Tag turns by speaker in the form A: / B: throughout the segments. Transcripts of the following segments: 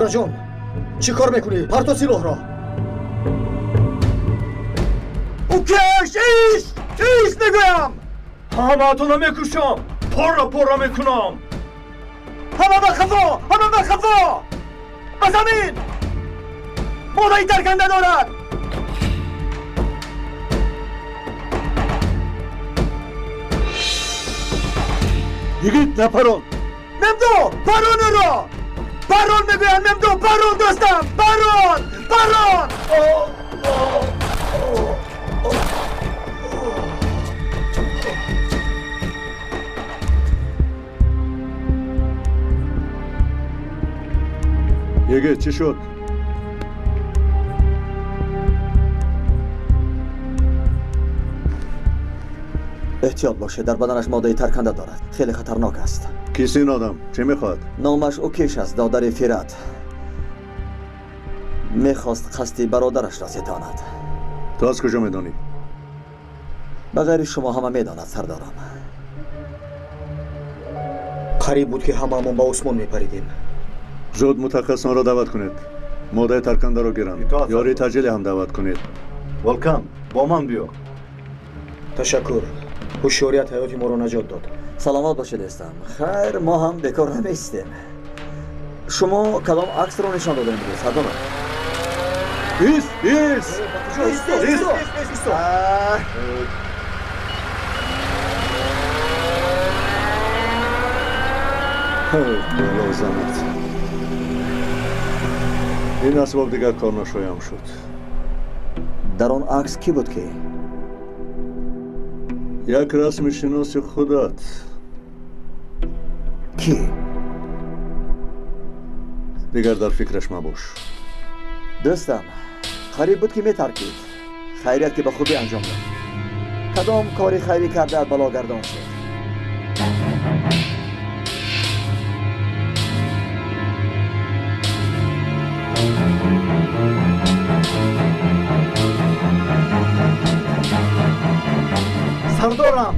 A: Ҷӯраҷон, чӣ кор мекунӣ? Парто силоҳро. Укеш, иш! Иш мегӯям!
B: Ҳамаатонро мекушам, пора пора мекунам.
A: Ҳама ба хафо! Ҳама ба хафо! Ба замин! Модаи тарканда дорад!
C: Йигит, напарон!
A: Мемду, парон ӯро! Парон мегӯям, Мемду, парон дӯстам! Парон! Парон!
C: Йигит, чӣ шуд?
D: Эҳтиёт бошед, дар баданаш моддаи тарканда дорад. Хеле хатарнок аст.
C: Кист ин одам? Чӣ мехоҳад?
D: Номаш Укеш аст, додари Фират. Мехост қасди бародарашро ситонад.
C: Ту аз куҷо медонӣ?
D: Ба ғайри шумо ҳама медонад, сардорам.
A: Қариб буд, ки ҳамаамон ба осмон мепаридем.
C: Зуд мутахассисонро даъват кунед. Моддаи таркандаро гиранд. Ёрии таъҷилӣ ҳам даъват кунед.
E: Волкан, бо ман биё.
A: Ташаккур. Ҳушёрият ҳаёти моро наҷот дод.
D: Саломат бошед, дӯстам. Хайр, мо ҳам бекор намеистем. Шумо кадом аксро нишон додем имрӯз, сардорам?
C: Ист, ист! Ист! Лозамат. Ин асбоб дигар корношоям шуд.
D: Дар он акс кӣ буд, ки?
C: Як расми шиноси худат.
D: Кӣ?
C: Дигар дар фикраш мабош.
D: Дӯстам, қариб буд, ки метаркид. Хайрият, ки ба хубӣ анҷом дод. Кадом кори хайрӣ кардаат балогардон шуд?
A: Сардорам!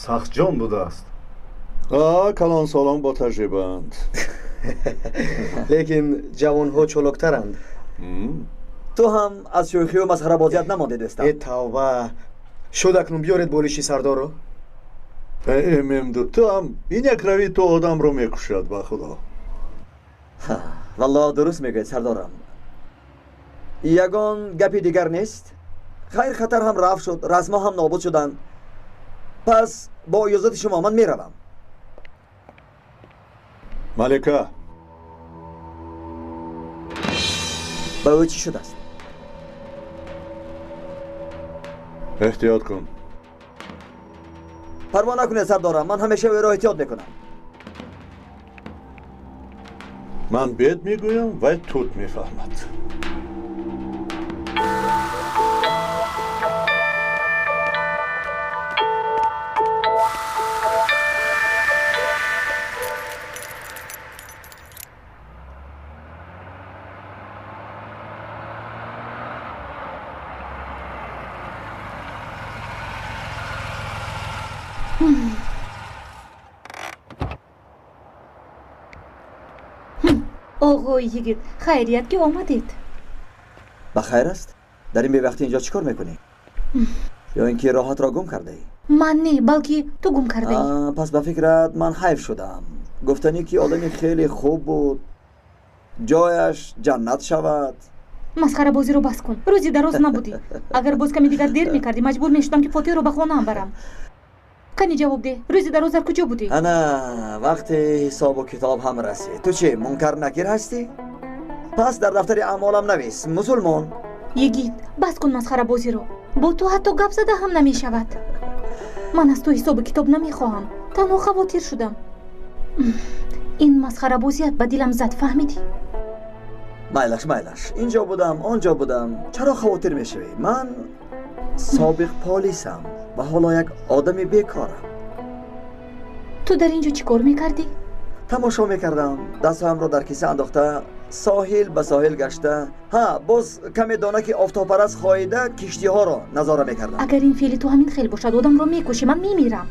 E: Сахтҷон будааст.
C: Калонсолон бо таҷрибаанд.
A: Лекин ҷавонҳо чолоктаранд.
D: Ту ҳам аз шӯхию масхарабозият намондӣ, дӯстам.
A: Э, тавба! Шуд, акнун биёред болиши сардорро.
C: Э, Мемду, ту ҳам ин як рави ту одамро мекушад, ба худо.
D: Валлоҳ, дуруст мегӯед, сардорам. Ягон гапи дигар нест? Хайр, хатар ҳам рафт шуд, расмҳо ҳам нобуд шуданд. Пас бо иҷозати шумо ман меравам.
C: Малика.
D: Ба ӯ чӣ шудааст?
C: Эҳтиёт кун.
D: Парво накунед, сардорам, ман ҳамеша ӯро эҳтиёт мекунам.
C: Ман бед мегӯям, вай тут мефаҳмад.
F: Оғои йигит, хайрият, ки омадед.
D: Ба хайр аст? Дар ин бевақтӣ инҷо чӣ кор мекунӣ? Ё ин ки роҳатро гум кардаӣ?
F: Ман не, балки ту гум кардаӣ.
D: Пас ба фикрат ман ҳайф шудам. Гуфтанӣ, ки одами хеле хуб буд, ҷояш ҷаннат шавад.
F: Масхарабозиро бас кун. Рӯзи дароз набудӣ. Агар боз каме дигар дер мекардӣ, маҷбур мешудам, ки Фотиҳро ба хонаам барам. Кани ҷавоб деҳ, рӯзи дароз дар куҷо будӣ?
D: Ана, вақти ҳисобу китоб ҳам расид. Ту чӣ, мункар накир ҳастӣ? Пас дар дафтари аъмолам навис, мусулмон.
F: Йигит, бас кун масхарабозиро. Бо ту ҳатто гап зада ҳам намешавад. Ман аз ту ҳисобу китоб намехоҳам, танҳо хавотир шудам. Ин масхарабозият ба дилам зад, фаҳмидӣ?
D: Майлаш, майлаш, инҷо будам, онҷо будам. Чаро хавотир мешавӣ? Ман собиқ полисам ва ҳоло як одами бекорам.
F: Ту дар ин ҷо чӣ кор мекардӣ?
D: Тамошо мекардам. Дастҳоямро дар киса андохта Соҳил ба соҳил гашта, ҳа, боз каме донаки офтобпараст хоида киштиҳоро назора мекардам.
F: Агар ин феъли ту ҳамин хел бошад, одамро мекушӣ, ман мемирам.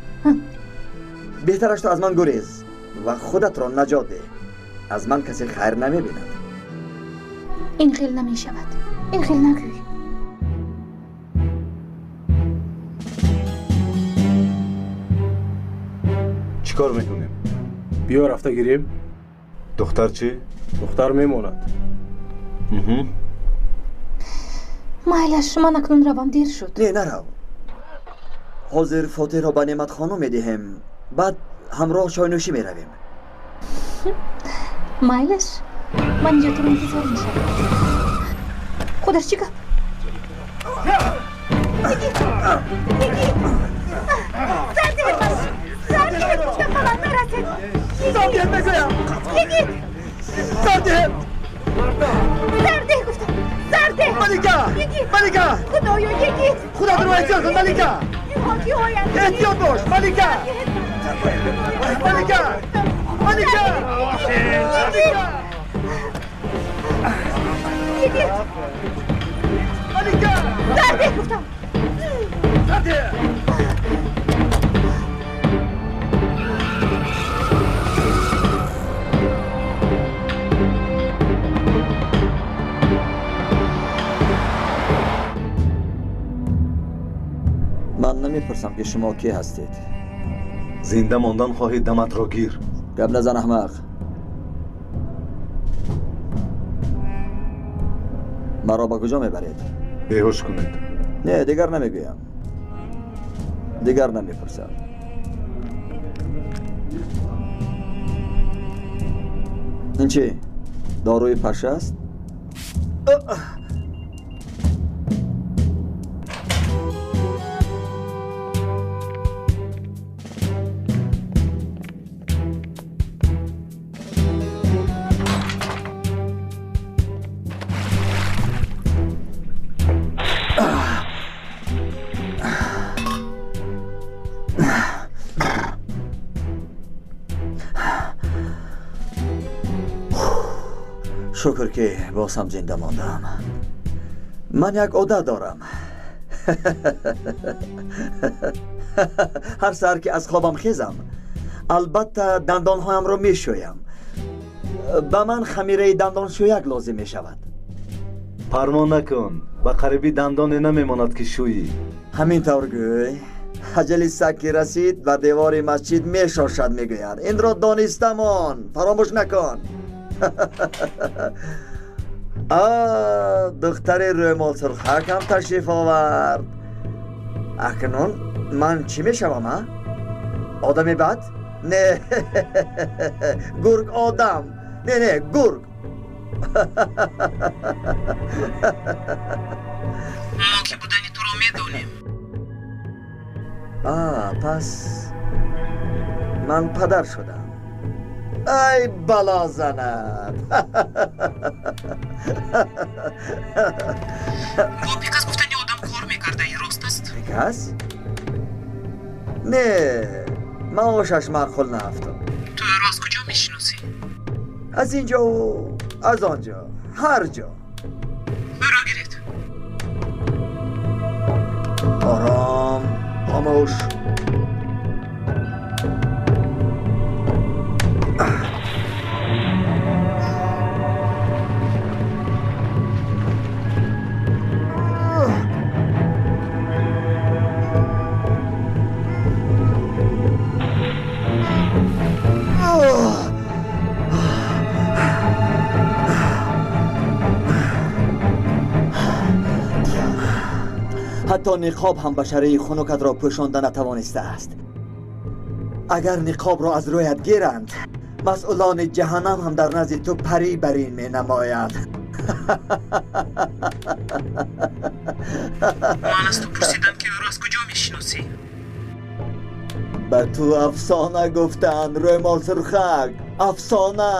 D: Беҳтараш ту аз ман гурез ва худатро наҷот деҳ. Аз ман касе хайр намебинад.
F: Ин хел намешавад. Ин хел нагӯй.
E: Чӣ кор мекунем?
G: Биё рафта гирем.
E: Духтар чӣ?
G: Духтар мемонад.
F: Майлаш, ман акнун равам, дер шуд.
D: Не, нарав. Ҳозир Фотиҳро ба Неъматхонум медиҳем, баъд ҳамроҳ чойнӯшӣ меравем.
F: Майлаш, ман инҷо туро интизор мешавам. Худаш чӣ гап? Йигит! Йигит! Сардиҳед маро! Сардиҳед, гуфтам, ба ман нарасед!
A: Сардиҳед мегӯям!
F: Йигит!
A: Сардиҳед!
F: Сардиҳ гуфтам! Сардиҳ!
A: Малика!
F: Йигит!
A: Малика!
F: Худоё, йигит!
A: Худатро эҳтиёт кун, Малика!
F: Инҳо киҳоянд?
A: Эҳтиёт бош, Малика! Малика! Малика!
F: Йигит! Йигит!
A: Малика!
F: Сардиҳ гуфтам!
A: Сардиҳ!
D: Ман намепурсам, ки шумо кӣ ҳастед.
E: Зинда мондан хоҳӣ, даматро гир.
D: Гап назан, аҳмақ. Маро ба куҷо мебаред?
E: Беҳуш кунед.
D: Не, дигар намегӯям. Дигар намепурсам. Ин чӣ? Доруи паша аст? Шукр, ки боз ҳам зинда мондаам. Ман як одат дорам. Ҳар саҳар ки аз хобам хезам, албатта дандонҳоямро мешӯям. Ба ман хамираи дандоншӯяк лозим мешавад.
E: Парво накун, ба қарибӣ дандоне намемонад, ки шӯӣ.
D: Ҳамин тавр гӯй. Аҷали саг ки расид, бар девори масҷид мешошад, мегӯяд. Инро донистамон, фаромӯш накун. Духтари рӯмолсурхак ҳам ташриф овард. Акнун ман чӣ мешавам, а? Одами бад? Не, гург одам. Не, не, гург.
H: Мо ки будани туро медонем.
D: Пас ман падар шудам. Ай бало занад.
H: Бо Пикас гуфтани одам кор мекардаи, рост аст?
D: Пикас? Не, маошаш маъқул наафтод.
H: Ту ӯро аз куҷо мешиносӣ?
D: Аз инҷову аз он ҷо, ҳар ҷо.
H: Ӯро гиред.
D: Ором, хомӯш. Ҳатто ниқоб ҳам башараи хунукатро пӯшонда натавонистааст. Агар ниқобро аз рӯят гиранд, масъулони ҷаҳаннам ҳам дар назди ту парӣ барин менамоянд.
H: Ман аз ту пурсидам, ки ӯро аз куҷо мешиносӣ?
D: Ба ту афсона гуфтанд, рӯмолсурхак. Афсона.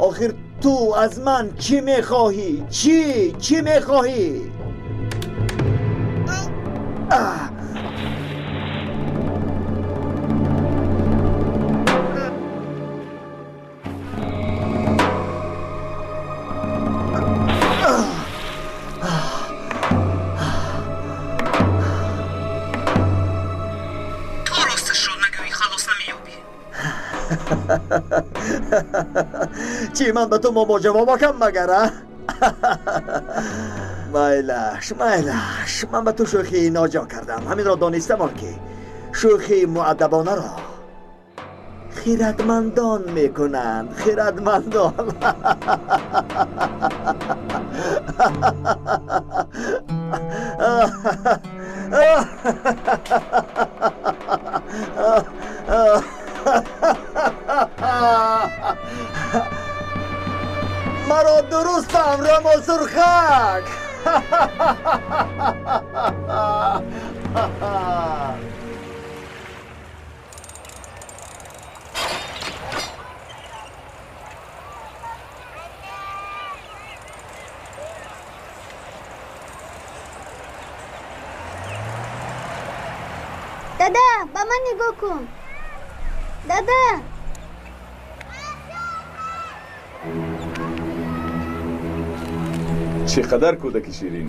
D: Охир ту аз ман чӣ мехоҳӣ? Чӣ? Чӣ мехоҳӣ? Чӣ ман ба ту момоҷавобакам магар, а? Майлаш, майлаш, ман ба ту шӯхии ноҷо кардам. Ҳаминро донистамон ки шӯхии муаддабонаро хиратмандон мекунанд, хиратмандон. Маро дуруст фаҳм, Рамол Сурхак.
I: Дада, ба ман нигоҳ кун. Дада.
J: Чӣ қадар кӯдаки ширин,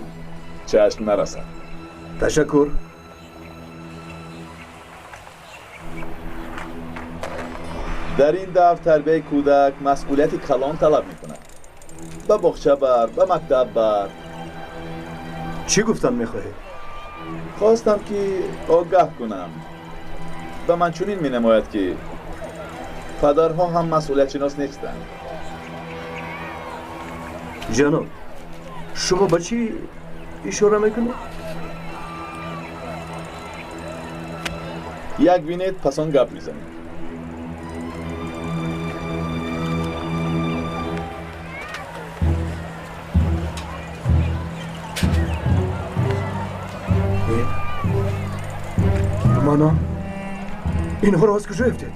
J: чашм нарасад.
E: Ташаккур.
J: Дар ин давр тарбияи кӯдак масъулияти калон талаб мекунад. Ба боғча бар, ба мактаб бар.
E: Чӣ гуфтан мехоҳед?
J: Хостам ки огаҳ кунам. Ба ман чунин менамояд ки падарҳо ҳам масъулиятшинос нестанд.
E: Ҷаноб, шумо ба чӣ ишора мекунед?
J: Як бинед, пас он гап мезанем.
B: Манам инҳоро аз куҷо ёфтед?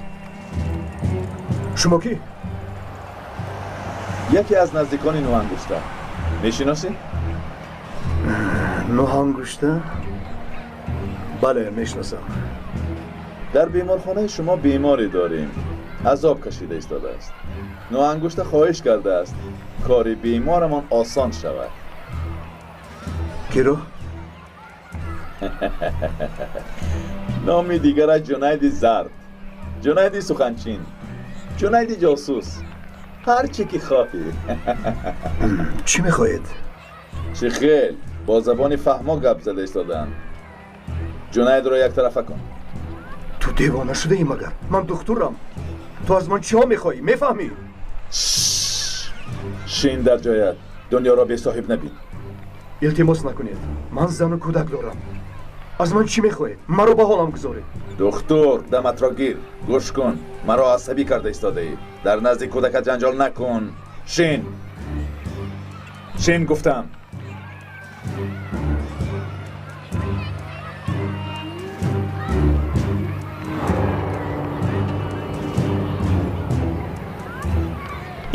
B: Шумо кӣ?
J: Яке аз наздикони Нӯҳангушта. Мешиносӣ?
E: Нӯҳангушта? Бале, мешиносам.
J: Дар беморхонаи шумо беморе дорем. Азоб кашида истодааст. Нӯҳангушта хоҳиш кардааст кори беморамон осон шавад.
E: Киро?
J: Номи дигараш Ҷунайди Зард, Ҷунайди Суханчин, Ҷунайди ҷосус. Ҳар чӣ ки хоҳӣ.
E: Чӣ мехоҳед?
J: Чӣ хел бо забони фаҳмо гап зада истодаам. Ҷунайдро яктарафа кун.
B: Ту девона шудаӣ магар? Ман духтурам. Ту аз ман чиҳо мехоҳӣ? Мефаҳмӣ?
J: Шин дар ҷоят. Дунёро бесоҳиб набин.
B: Илтимос накунед. Ман зану кӯдак дорам. Аз ман чӣ мехоҳед? Маро ба ҳолам гузоред.
J: Духтур, даматро гир. Гӯш кун. Маро асабӣ карда истодаӣ. Дар назди кӯдакат ҷанҷол накун. Шин. Шин гуфтам.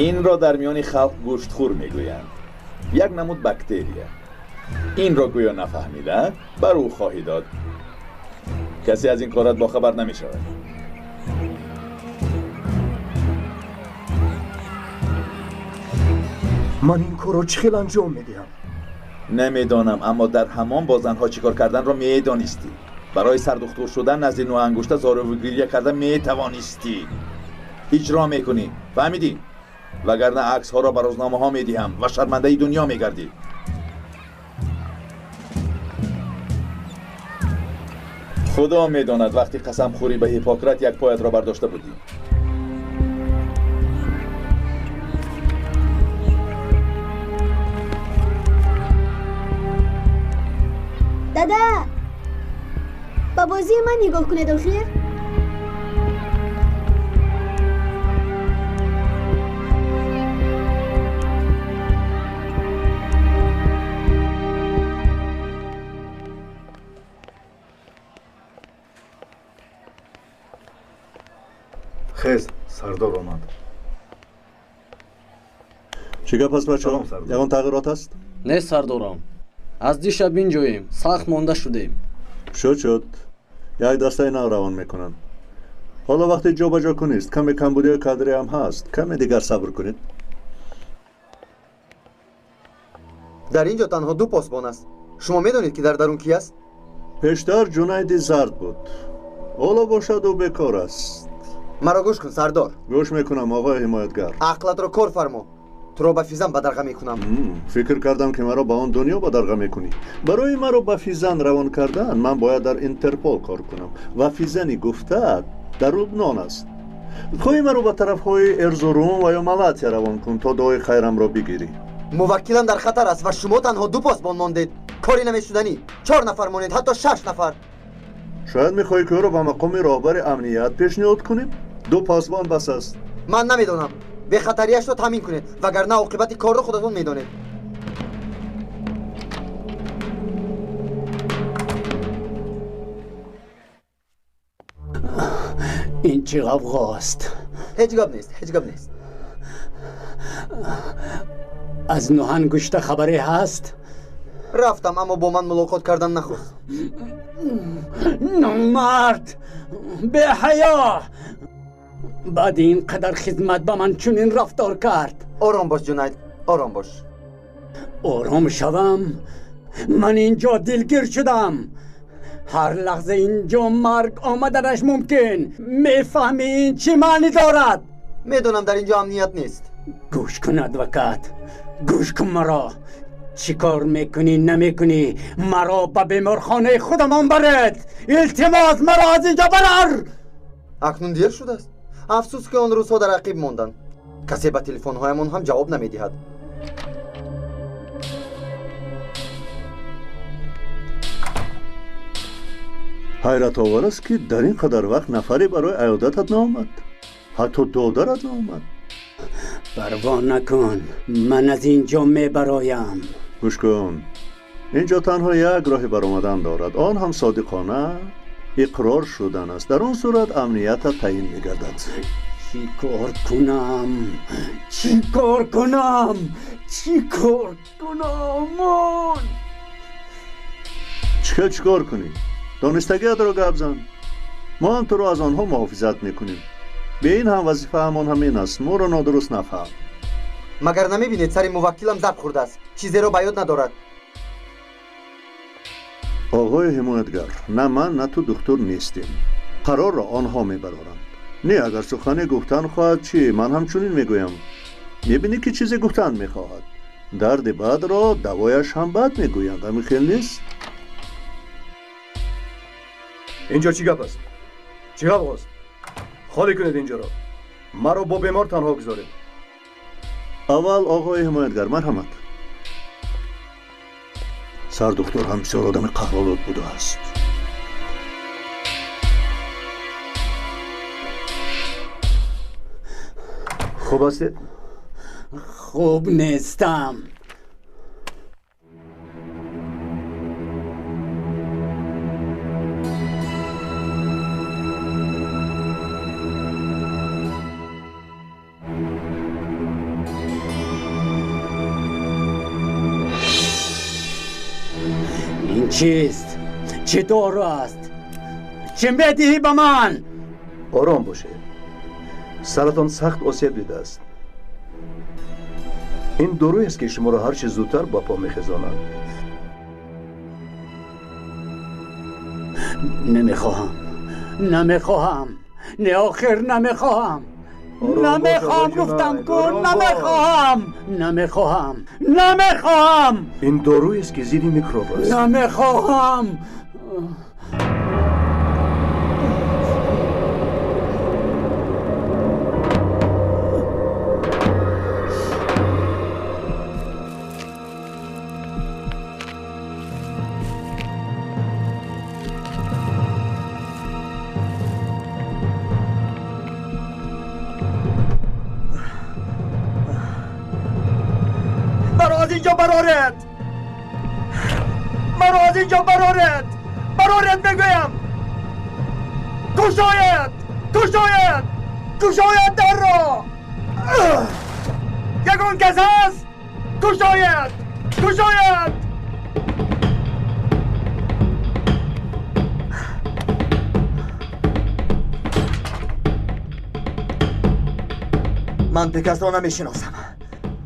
J: Инро дар миёни халқ гӯштхӯр мегӯянд. Як намуд бактерия. Инро гӯё нафаҳмида бар ӯ хоҳӣ дод. Касе аз ин корат бохабар намешавад.
B: Ман ин корро чӣ хел анҷом медиҳам?
J: Намедонам, аммо дар ҳамон бо занҳо чӣ кор карданро медонистӣ. Барои сардухтур шудан назди Нӯҳангушта зоруву гиря карда метавонистӣ. Иҷро мекунӣ, фаҳмидӣ? Вагарна аксҳоро ба рӯзномаҳо медиҳам ва шармандаи дунё мегардӣ. Худо медонад вақти қасамхӯрӣ ба Ҳиппократ як поятро бардошта будӣ.
I: Дада, ба бозии ман нигоҳ кунед охир.
E: Хез, сардор омад.
C: Чӣ гап аст, бачаҳо? Ягон тағйирот аст?
K: Не, сардорам. Аз дишаб инҷоем, сахт монда шудем.
C: Шуд, шуд. Як дастаи нав равон мекунанд. Ҳоло вақти ҷобаҷо кунист. Каме камбудиҳои кадрӣ ҳам ҳаст. Каме дигар сабр кунед.
A: Дар ин ҷо танҳо ду посбон аст. Шумо медонед, ки дар дарун кӣ аст?
C: Пештар Ҷунайди Зард буд. Ҳоло бошад, ӯ бекор аст.
D: Маро гӯш кун, сардор.
C: Гӯш мекунам, оғои ҳимоятгар.
D: Ақлатро кор фармо. Туро ба физан бадарға мекунам.
C: Фикр кардам, ки маро ба он дунё бадарға мекунӣ. Барои маро ба физан равон кардан ман бояд дар Интерпол кор кунам ва физани гуфтаат дар Лубнон аст. Хоҳӣ маро ба тарафҳои Эрзурум ва ё Малатия равон кун, то дуои хайрамро бигирӣ.
D: Муваккилам дар хатар аст ва шумо танҳо 2 посбон мондед. Кори намешуданӣ. 4 нафар монед, ҳатто 6 нафар.
C: Шояд мехоҳӣ, ки ӯро ба мақоми роҳбари амният пешниҳод кунем? 2 посбон бас аст.
D: Ман намедонам. Бехатарияшро таъмин кунед, вагарна оқибати корро худатон медонед.
L: Ин чӣ ғавғост?
D: Ҳеҷ гап нест, ҳеҷ гап нест.
L: Аз Нӯҳангушта хабаре ҳаст?
D: Рафтам, аммо бо ман мулоқот кардан нахост.
L: Номард, беҳаё! Баъди ин қадар хизмат ба ман чунин рафтор кард.
D: Ором бош, Ҷунайд, ором бош.
L: Ором шавам? Ман инҷо дилгир шудам. Ҳар лаҳза инҷо марг омаданаш мумкин. Мефаҳмӣ ин чӣ маънӣ дорад?
D: Медонам, дар инҷо амният нест.
L: Гӯш кун, адвокат, гӯш кун маро. Чӣ кор мекунӣ, намекунӣ, маро ба беморхонаи худамон баред. Илтимос, маро аз инҷо барар.
D: Акнун дер шудааст. Афсӯс, ки он рӯзҳо дар ақиб монданд. Касе ба телефонҳоямон ҳам ҷавоб намедиҳад.
C: Ҳайратовар аст, ки дар ин қадар вақт нафаре барои аёдатат наомад, ҳатто додарат наомад.
L: Парво накун, ман аз ин ҷо мебароям.
C: Гӯш кун, ин ҷо танҳо як роҳи баромадан дорад, он ҳам содиқона иқрор шудан аст. Дар он сурат амниятат таъин мегардад.
L: Чӣ кор кунам? Чӣ кор кунам? Чӣ кор кунам?
C: Чӣ чӣ кор кунӣ? Донистагиатро гап зан. Мо ҳам туро аз онҳо муҳофизат мекунем. Бе ин ҳам вазифаамон ҳамин аст. Моро нодуруст нафаҳм.
D: Магар намебинед, сари муваккилам зарб хӯрдааст, чизеро ба ёд надорад.
C: Оғои ҳимоятгар, на ман, на ту духтур нестем. Қарорро онҳо мебароранд. Не, агар сухане гуфтан хоҳад, чӣ? Ман ҳамчунин мегӯям. Мебинӣ, ки чизе гуфтан мехоҳад. Дарди бадро давояш ҳам бад мегӯянд. Ҳамин хел нест?
B: Инҷо чӣ гап аст? Чӣ ғавғост? Холӣ кунед инҷоро. Маро бо бемор танҳо гузоред.
C: Аввал оғои ҳимоятгар, марҳамат. Сардухтур ҳам бисёр одами қаҳролуд будааст.
B: Хуб ҳастед?
L: Хуб нестам. Ин чист? Чӣ дору аст? Чӣ медиҳӣ ба ман?
B: Ором бошед. Саратон сахт осеб дидааст. Ин доруест, ки шуморо ҳарчи зудтар ба по мехезонад.
L: Намехоҳам, намехоҳам, не, охир намехоҳам. Намехоҳам, гуфтам ку, намехоҳам, намехоҳам, намехоҳам.
B: Ин доруест, ки зидди микроб аст.
L: Намехоҳам.
A: Маро аз инҷо бароред! Маро аз инҷо бароред! Бароред, мегӯям! Кушоед! Кушоед! Кушоед дарро! Ягон кас ҳаст? Кушоед! Кушоед!
D: Ман бекасро намешиносам.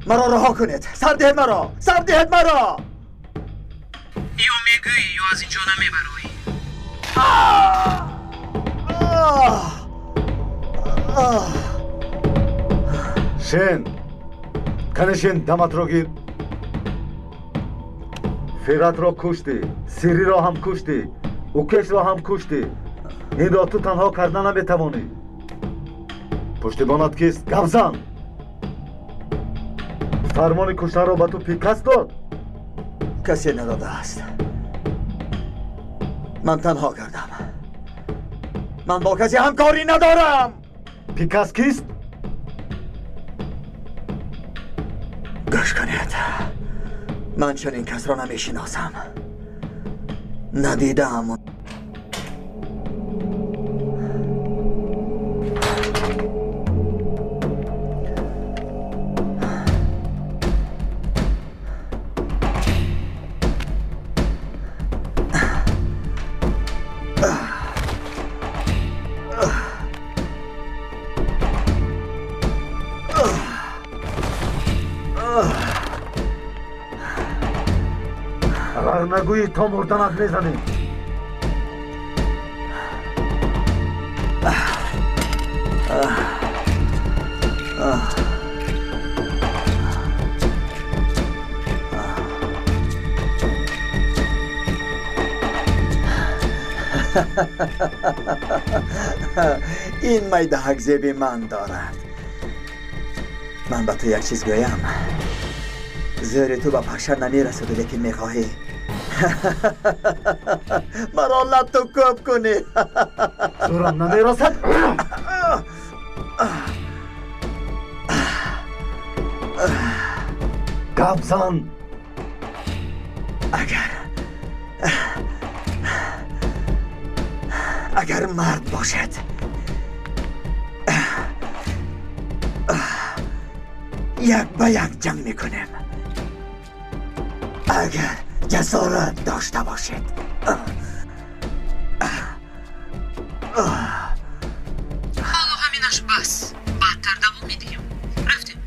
D: Маро раҳо кунед. Сар диҳед маро! Сар диҳед маро!
H: Ё мегӯӣ, ё аз инҷо намебароӣ.
E: Шен, канешен, даматро гир. Фиратро куштӣ, Сириро ҳам куштӣ, Укешро ҳам куштӣ. Инро ту танҳо карда наметавонӣ. Пуштибонат кист? Гап зан! Фармони куштанро ба ту Пикас дод?
D: Касе надодааст. Ман танҳо кардам. Ман бо касе ҳамкорӣ надорам.
E: Пикас кист?
D: Гӯш кунед. Ман чунин касро намешиносам. Надидаам.
E: Нагӯӣ то мурданат мезанем.
D: Ин майдаҳак зеби ман дорад. Ман ба ту як чиз гӯям. Зӯри ту ба паша намерасаду, лекин мехоҳӣ маро латту кӯб кунӣ.
E: Зӯрам намерасад. Гап зан.
D: Агар мард бошад, як ба як ҷанг мекунем. Агар ҷасорат дошта бошед.
H: Ҳоло ҳаминаш бас. Баъдтар давом медиҳем. Рафтем.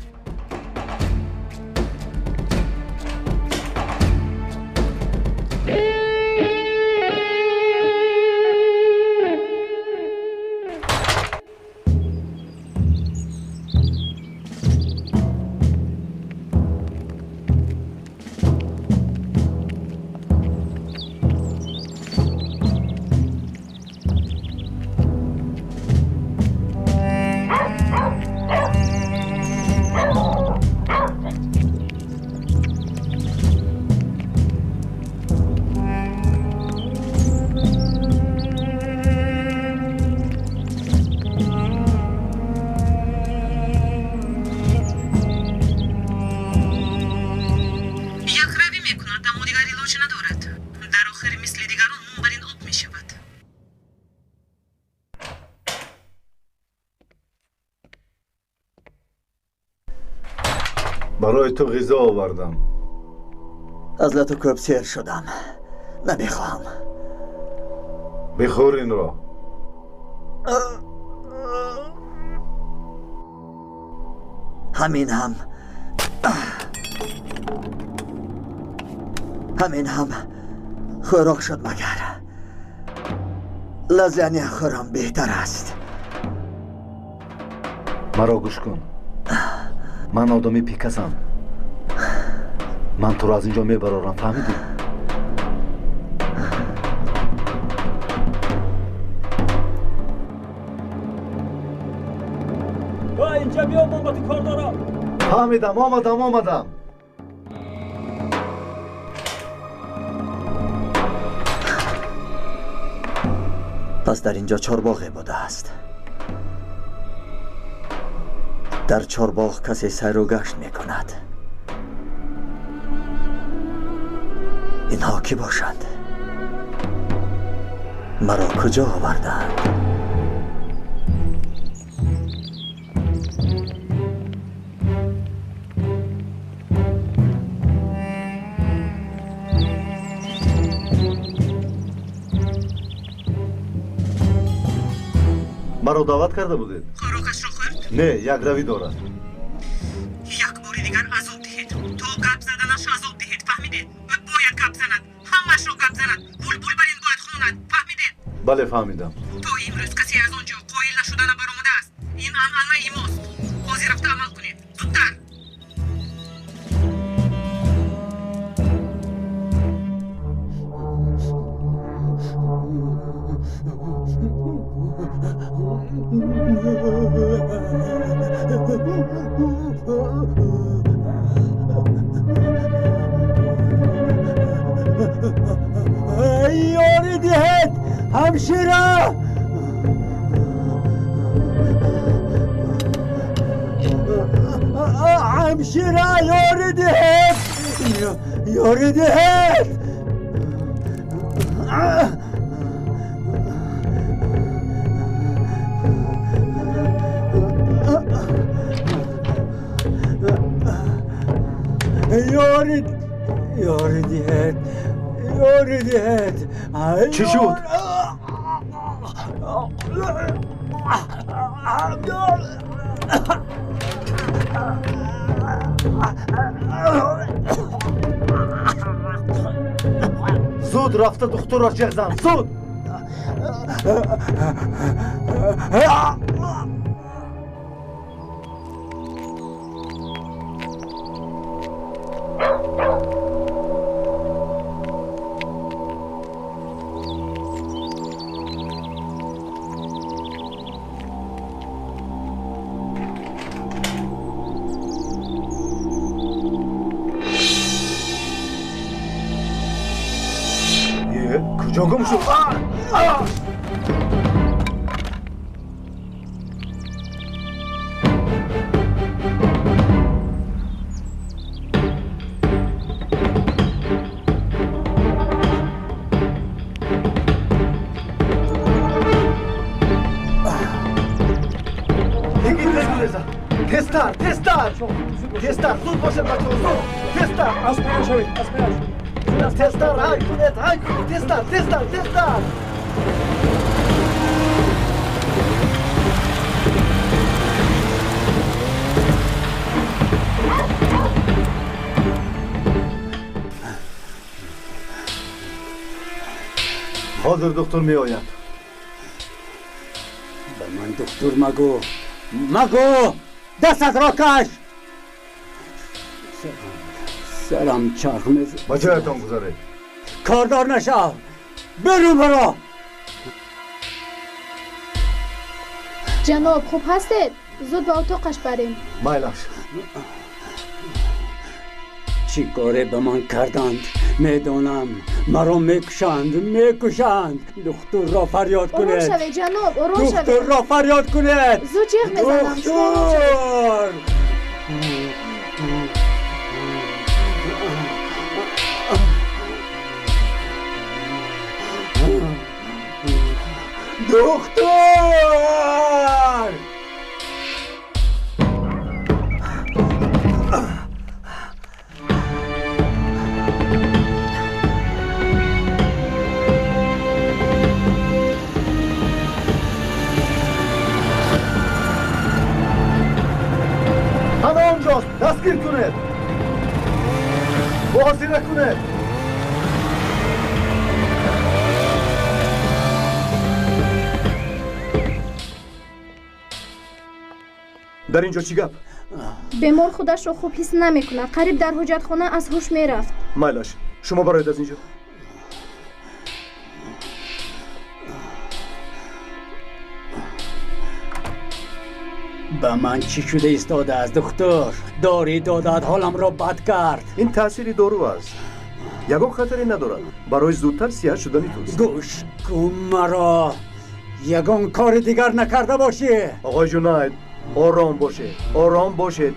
E: Барои ту ғизо овардам.
D: Аз лату кӯб сер шудам. Намехоҳам.
E: Бихӯр инро.
D: Ҳамин ҳам хӯрок шуд магар. Лазания хӯрам беҳтар аст.
E: Маро гӯш кун. Ман одами Пикасам. Ман туро аз ин ҷо мебарорам, фаҳмидӣ?
A: Инҷа биё, ман ба ту кор дорам.
E: Фаҳмидам, омадам, омадам.
D: Пас дар ин ҷо чорбоғе будааст. Дар чорбоғ касе сайру гашт мекунад. Инҳо кӣ бошанд? Маро куҷо овардаанд?
E: Маро даъват карда будед?
H: Хӯрокашро хӯрд?
E: Не, якравӣ дорад.
H: Як бори дигар азоб диҳед. То гап заданаш азоб диҳед, фаҳмидед? Ӯ бояд гап занад, ҳамашро гап занад. Булбул бар ин бояд хонад, фаҳмидед?
E: Бале, фаҳмидам.
H: То имрӯз касе аз он ҷо қоил нашуда набаромадааст. Ин
L: Ҳамшира! Ҳамшира, ёрӣ диҳед! Ёрӣ диҳед! Ёрӣ диҳед! Ёрӣ диҳед!
B: Чӣ шуд? Зуд рафта духтурро ҷеғ зан, зуд! Куҷо гум шуд? Тезтар, тезтар, тезтар, зуд бошед бачаҳо, зуд, тезтар,
G: Аспая шавед, аспая.
B: Тезтар, ҳай кунед, ҳай кунед, тезтар, тезтар, тезтар. Ҳозир духтур меояд.
L: Ба ман духтур магӯ, магӯ! Дастатро каш! Сарам чарх мезанад.
C: Ба ҷоятон гузаред.
L: Кордор нашав! Берун баро!
I: Ҷаноб, хуб ҳастед? Зуд ба утоқаш барем.
C: Майлаш.
L: Чӣ коре ба ман карданд? Медонам, маро мекушанд, мекушанд. Духтурро фарёд кунед.
I: Ором шавед, ҷаноб, ором шавед.
L: Духтурро фарёд кунед.
I: Зуд ҷеғ мезанам.
L: Духтур! Духтур!
B: Ана онҷост, дастгир кунед, муҳосира кунед. Дар ин ҷо чӣ гап?
I: Бемор худашро хуб ҳис намекунад. Қариб дар ҳоҷатхона аз ҳуш мерафт.
B: Майлаш, шумо бароед аз ин ҷо.
L: Ба ман чӣ шуда истодааст, духтур? Дорӣ додад, ҳоламро бад кард.
B: Ин таъсири дору аст. Ягон хатаре надорад. Барои зудтар сиҳат шудани туст.
L: Гӯш кун маро. Ягон кори дигар накарда бошӣ.
B: Оғои Ҷунайд, ором бошед, ором бошед.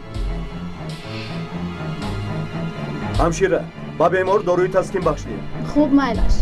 B: Ҳамшира, ба бемор доруи таскин бахшидем.
I: Хуб, майлаш.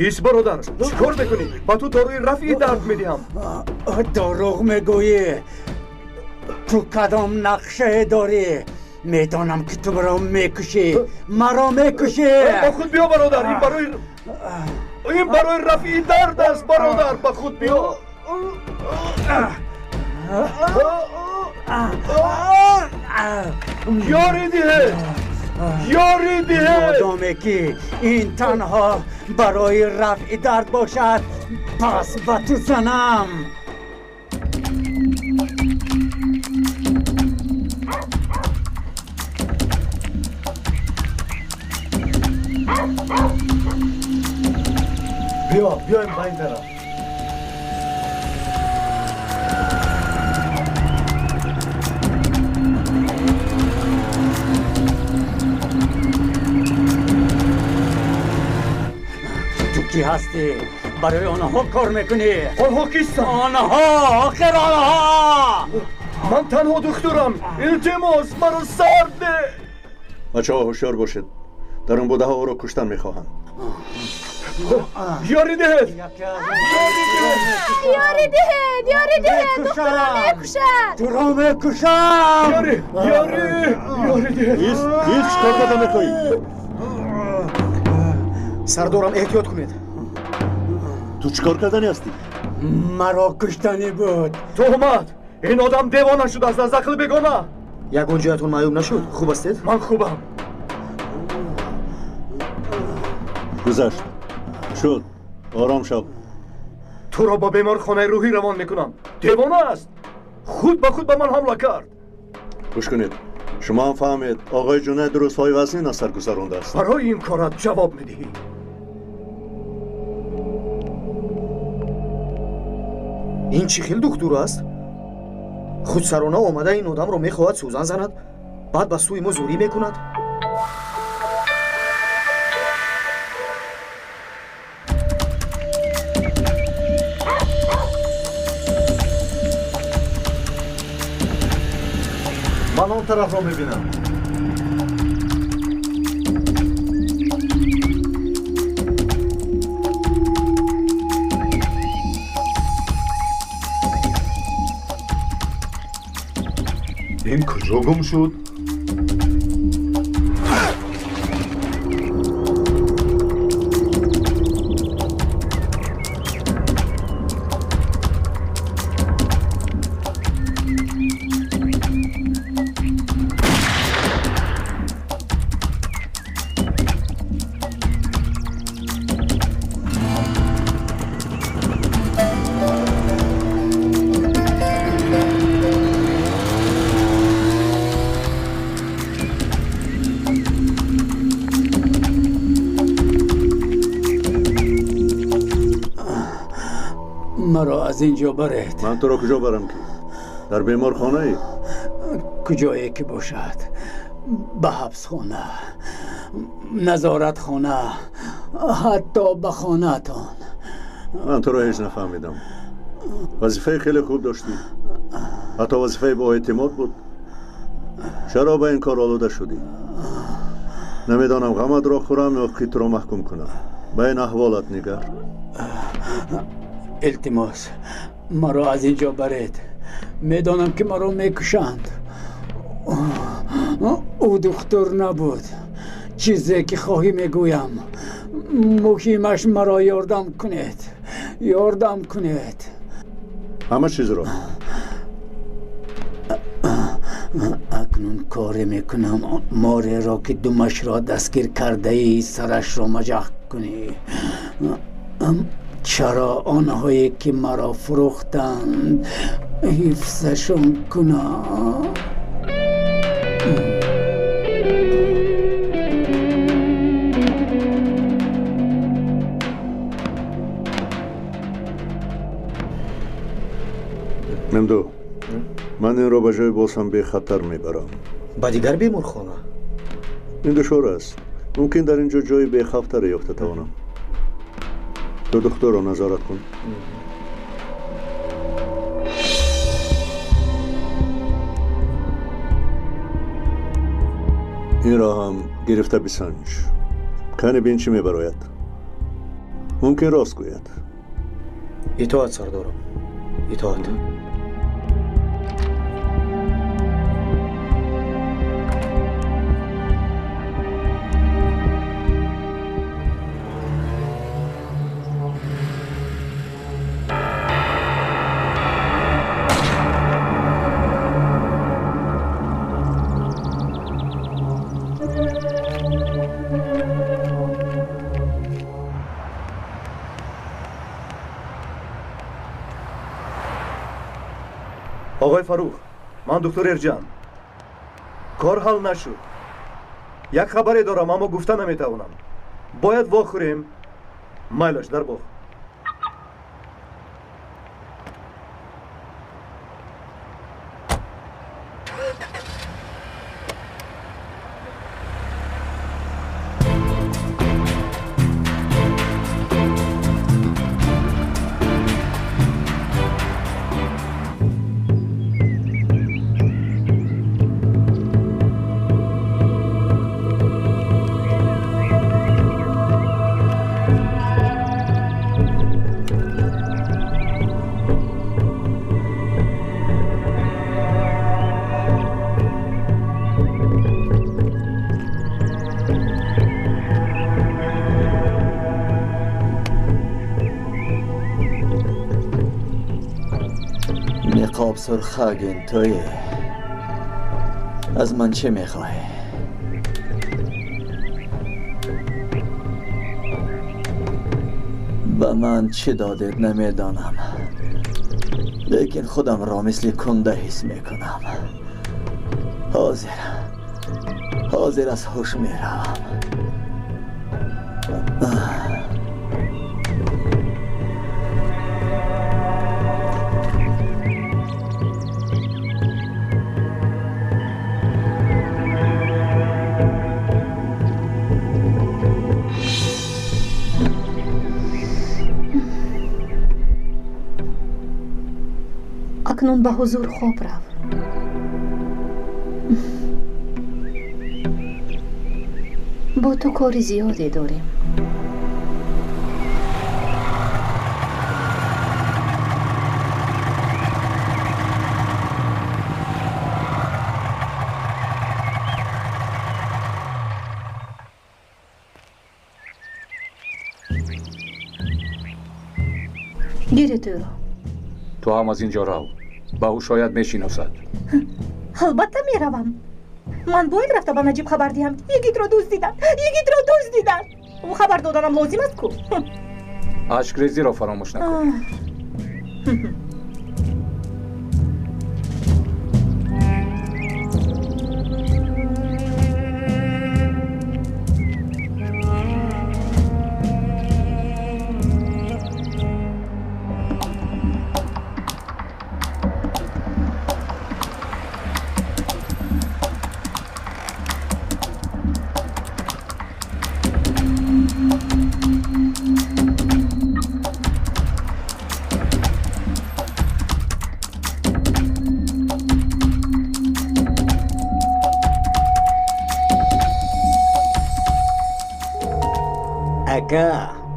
B: Ис бародар, чӣ кор мекунӣ? Ба ту доруи рафъи дард медиҳам.
L: Дурӯғ мегӯӣ. Ту кадом нақшае дорӣ? Медонам ки ту маро мекушӣ. Маро мекушӣ.
B: Ба худ биё бародар, ин барои рафъи дард аст бародар, ба худ биё. Ёрӣ диҳед! Ёрӣ диҳед!
L: Модоме ки ин танҳо барои рафъи дард бошад, пас ба ту занам.
B: Биёем ба ин тараф.
L: Ту кӣ ҳастӣ? Барои онҳо кор мекунӣ?
B: Онҳо кистанд?
L: Онҳо, охир онҳо!
B: Ман танҳо духтурам. Илтимос, маро сар деҳ.
C: Бачаҳо ҳушёр бошед. Дар он будаҳо ӯро куштан мехоҳанд.
B: Ёрӣ диҳед!
I: Ёрӣ диҳед! Ёрӣ диҳед! Духтурро мекушад!
L: Туро мекушам!
B: Ёрӣ! Ёрӣ! Ёрӣ диҳед!
C: Ист! Ист! Чӣ кор карда мехоҳӣ?
A: Сардорам, эҳтиёт кунед.
C: Ту чӣ кор кардани ҳастӣ?
L: Маро куштанӣ буд.
B: Туҳмат! Ин одам девона шудааст, аз ақл бегона.
A: Ягон ҷоятон маъюб нашуд? Хуб ҳастед?
B: Ман хубам.
C: Гузашт. Шуд. Ором шав.
B: Туро ба беморхонаи рӯҳӣ равон мекунам. Девона аст. Худ ба худ ба ман ҳамла кард.
C: Гӯш кунед. Шумо ҳам фаҳмед, оғои Ҷунаид рӯзҳои вазнин аз сар гузарондааст.
B: Барои ин корат ҷавоб медиҳӣ.
A: Ин чӣ хел духтур аст? Худсарона омада ин одамро мехоҳад сӯзан занад, баъд ба сӯи мо зӯрӣ мекунад.
E: Ман он тарафро мебинам.
M: Ин куҷо гум шуд?
L: Маро аз ин ҷо баред.
C: Ман туро куҷо барам ки? Дар беморхонаи?
L: Куҷое ки бошад. Ба ҳабсхона, назоратхона, ҳатто ба хонаатон.
C: Ман туро ҳеҷ нафаҳмидам. Вазифаи хеле хуб доштӣ. Ҳатто вазифаи боэътимод буд. Чаро ба ин кор олуда шудӣ? Намедонам ғаматро хӯрам ё ки туро маҳкум кунам. Ба ин аҳволат нигар.
L: Илтимос, маро аз ин ҷо баред. Медонам ки маро мекушанд. Ӯ духтур набуд. Чизе ки хоҳӣ мегӯям. Муҳимаш маро ёрдам кунед. Ёрдам кунед.
C: Ҳама чизро.
L: Акнун коре мекунам мореро ки думашро дастгир кардаӣ сарашро маҷах кунӣ. Чаро онҳое ки маро фурӯхтанд ҳифзашон кунам?
C: Мемду, ман инро ба ҷои боз ҳам бехатар мебарам.
A: Ба дигар беморхона?
C: Ин душвор аст. Мумкин дар ин ҷо ҷои бехавфтаре ёфта тавонам. Ту духтурро назорат кун. Инро ҳам гирифта бисанҷ. Кани бин чӣ мебарояд. Мумкин рост гӯяд.
A: Итоат, сардорам. Итоат.
B: Оғои Фарух, ман доктор Эрҷан. Кор ҳал нашуд. Як хабаре дорам, аммо гуфта наметавонам. Бояд вохӯрем. Майлаш дар боғ.
D: نقاب سرخاگین توی از من چه میخواهی؟ به من چه دادید نمیدانم، لیکن خودم را مثل کنده حس میکنم. حاضر از هوش میروم.
F: Акнун ба ҳузур хоб рав. Бо ту кори зиёде дорем. Гиред ӯро.
N: Ту ҳам аз ин ҷо рав. Ба ӯ шояд мешиносад.
F: Албатта меравам. Ман бояд рафта ба Наҷиб хабар диҳам. Йигитро дуздиданд, йигитро дуздиданд. Ӯ хабар доданам лозим аст ку.
N: Ашкрезиро фаромӯш накун.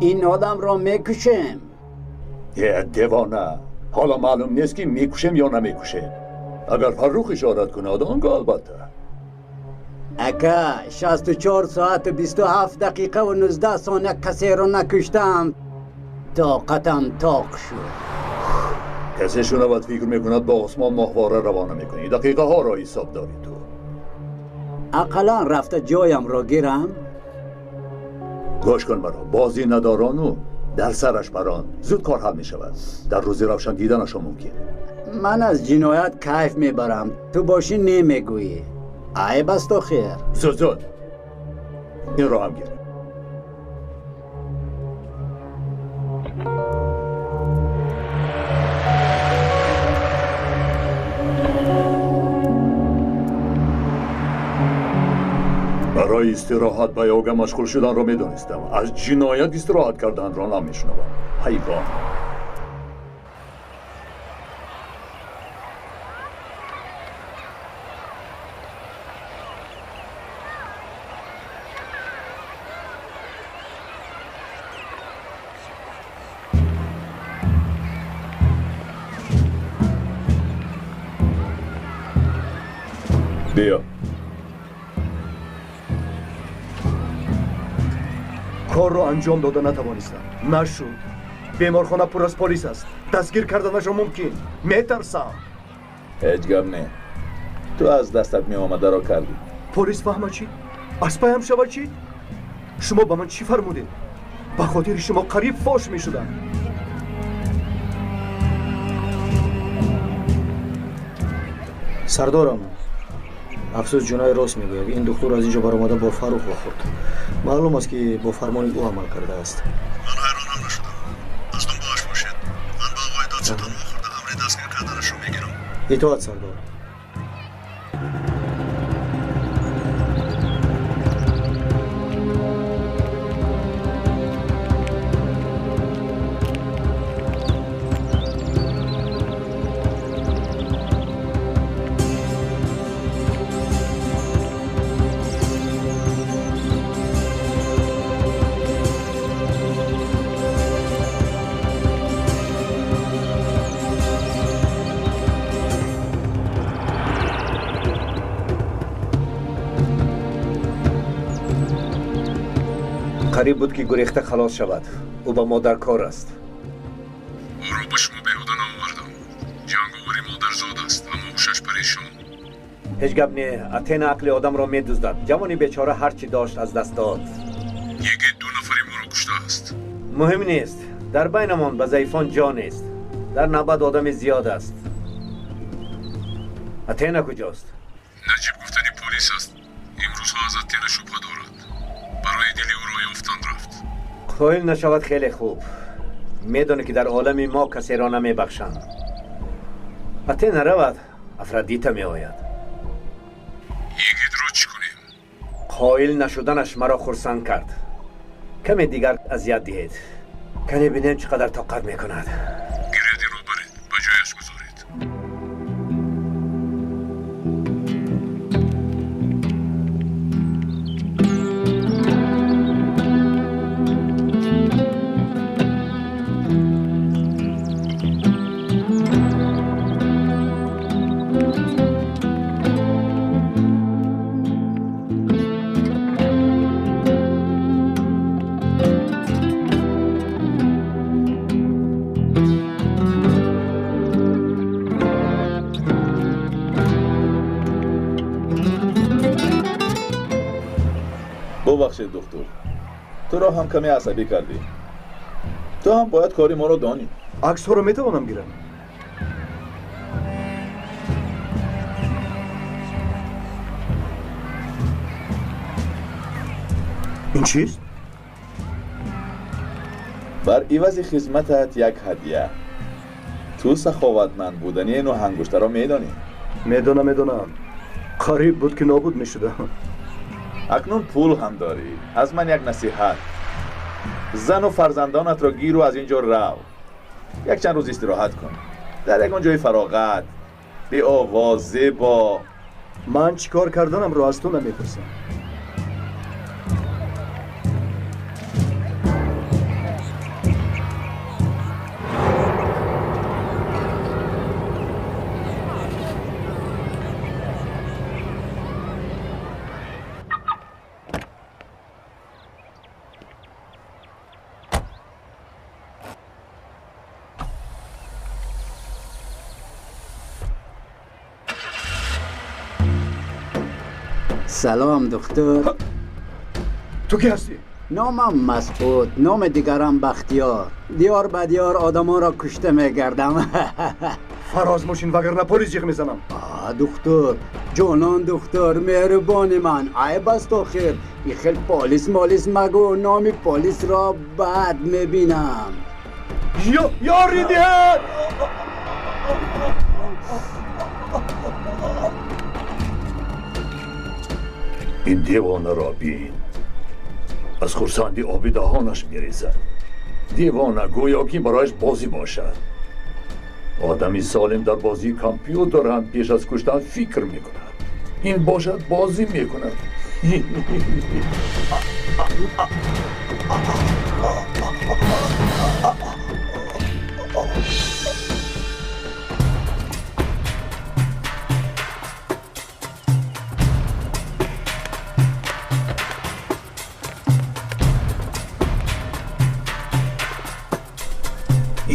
L: این آدم را میکشم.
M: دیوانه، حالا معلوم نیست که میکشم یا نمیکشم. اگر فرخ اشارت کند آنگاه البته.
L: اکا 64 ساعت و 27 دقیقه و 19 ثانیه کسی را نکشتم، طاقتم طاق شد.
M: کسی شنود فکر میکند با آسمان ماهواره روانه میکنی. دقیقه ها را حساب داری تو.
L: اقلا رفته جایم را گیرم.
M: گوش کن مرا، بازی نداران و در سرش بران زود کار حل می شود. در روز روشن دیدنش ممکن.
L: من از جنایت کیف میبرم، تو باشی نمیگویی. عیب است و خیر.
M: زود زود این را هم گیر. برای استراحت با یوگا مشغول شدن را میدانستم. از جنایت استراحت کردن را نمیشنوم. حیوان. بیا.
B: کار را انجام داده نتوانستم. نشد. بیمارخانه پر از پلیس است. دستگیر کردنش ممکن. میترسم.
J: هیچ گپ نه. تو از دستت می آمده را کردی.
B: پلیس فهمد چی؟ از پایم شود چی؟ شما به من چی فرمودید؟ به خاطر شما قریب فاش می شدم.
O: سردارم، افسوس جنای راست میگوید. این دکتر از اینجا برآمده با فاروق خورد. معلوم است که با فرمان او عمل کرده است.
C: من حیرانم نشدم. از دنبالش باشید. من با آقای دادستان وخورده امر دستگیر کردنش رو میگیرم.
O: اطاعت سردار.
B: Қариб буд, ки гурехта халос шавад. Ӯ ба мо дар кор аст.
P: Ӯро ба шумо беҳуда наовардам. Ҷанговари модарзод аст, аммо ҳушаш парешон.
B: Ҳеҷ гап не, Атена ақли одамро медуздад. Ҷавони бечора ҳар чӣ дошт аз даст дод.
P: Йигит ду нафари моро куштааст.
B: Муҳим нест. Дар байнамон ба заифон ҷо нест. Дар навбат одами зиёд аст. Атена куҷост?
P: Наҷиб гуфтани полис аст. Имрӯзҳо аз Атена шубҳа дорад. Барои дили ӯро ёфтан рафт.
B: Қоил нашавад хеле хуб. Медонӣ, ки дар олами мо касеро намебахшанд. Атена равад, Афродита меояд.
P: Йигитро чӣ кунем?
B: Қоил нашуданаш маро хурсанд кард. Каме дигар азият диҳед. Кане бинем чӣ қадар тоқат мекунад.
P: Гиредиро баред, ба ҷояш гузоред.
J: Бубахшед, духтур, туро ҳам каме асабӣ кардӣ. Ту ҳам бояд кори моро донӣ.
B: Аксҳоро метавонам гирам? Ин чист?
J: Бар ивази хизматат як ҳадя. Ту саховатманд будани нӯҳангуштаро медонӣ.
B: Медонам, медонам. Қариб буд, ки нобуд мешудам.
J: Акнун пул ҳам дорӣ. Аз ман як насиҳат: зану фарзандонатро гиру аз ин ҷо рав. Якчанд рӯз истироҳат кун дар ягон ҷои фароғат, беовоз, зебо.
B: Ман чӣ кор карданамро аз ту намепурсам.
L: Салом, духтур.
B: Ту ки ҳастӣ?
L: Номам Масъуд, номи дигарам Бахтиёр. Диёр ба диёр одамонро кушта мегардам.
B: Фароз мошин, вагарна полис ҷиғ мезанам.
L: Духтур, ҷонон духтур, меҳрубони ман, айб аст охир. И хел полис молис магӯ, номи полисро бад мебинам.
B: Ёри диҳед!
M: Ин девонаро бин. Аз хурсандӣ оби даҳонаш мерезад. Девона гӯё ки барояш бозӣ бошад. Одами солим дар бозии компютер ҳам пеш аз куштан фикр мекунад. Ин бошад бозӣ мекунад.